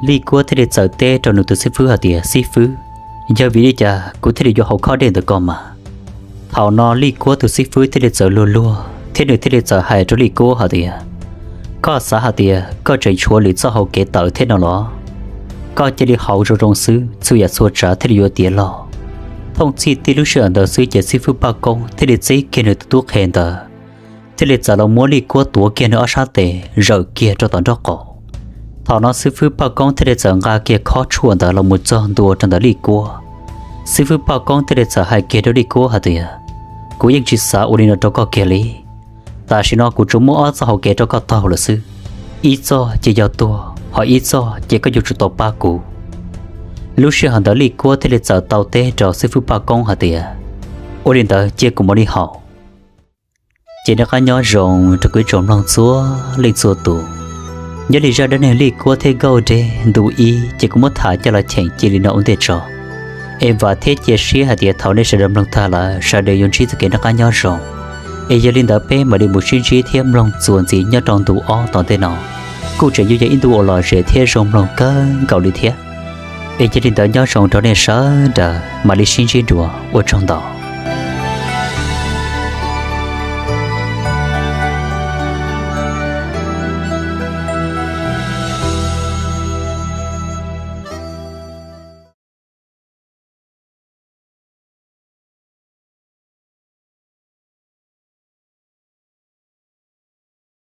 Lij Kuab thiaj li txawm teb rau nws tus xib fwb hais tias, Xib fwb, yog vim li cas kuv thiaj li yuav haus khob dej ntawm koj mas? Thaum no Lij Kuab tus xib fwb thiaj li txawm luag luag thiab nws thiaj li txawm hais rau Lij Kuab hais tias, Koj xav hais tias koj tseem tshuav lwm txoj hau kev tawm thiab no los? Koj cia li haus zoo zoo xwb, txhua yam txhua tsav thiaj li yuav tiav log. Thooj txhij tib lub sij hawm ntawd xwb ces xib fwb Paj Koob thiaj li txib kiag nws tus tub qhe ntawd, thiaj li txawm los muab Lij Kuab tuav kiag nws ob sab tes zawm kiag rau tom nraub qaum. Thaum no xib fwb Paj Koob thiaj li txawm nqa kiag khob tshuaj ntawd los mus txog ntua rau ntawm Lij Kuab. Xib fwb Paj Koob thiaj li txawm hais kiag rau Lij Kuab hais tias, Kuv yeej tsis xav ua li no rau koj kiag li. Tam sim no kuv tsuas muab ob txoj hau kev rau koj taug lawm xwb. Ib txoj ces yog tuag, ho ib txoj ces koj yuav tsum tau pab kuv. Lub sij hawm ntawd Lij Kuab thiaj li txawm tau teb rau xib fwb Paj Koob hais tias, Ua li ntawd cia kuv mam li haus. Ces noj qab nyob zoo rau kuv ib tsoom mloog txhua leej txhua tus. Nyob li zaj dab neeg Lij Kuab thiab Nkauj Dej ntu ib ces kuv muab tham coj los cheem cia li no ua ntej tso. Es vam thiab cia siab hais tias thaum nej sawv daws mloog tag lawm sawv daws yuav ntsib txoj kev noj qab nyob zoo. Es yog li ntawd peb mam li mus sib ntsib thiab mloog txuas ntxiv nyob rau ntu ob tom ntej no, kuj tseem yuav yog ib ntu uas lom zem thiab zoo mloog kawg nkaus li thiab. Es yog li ntawd nyob zoo rau nej sawv daws, mam li sib ntsib dua, ua tsaug ntau.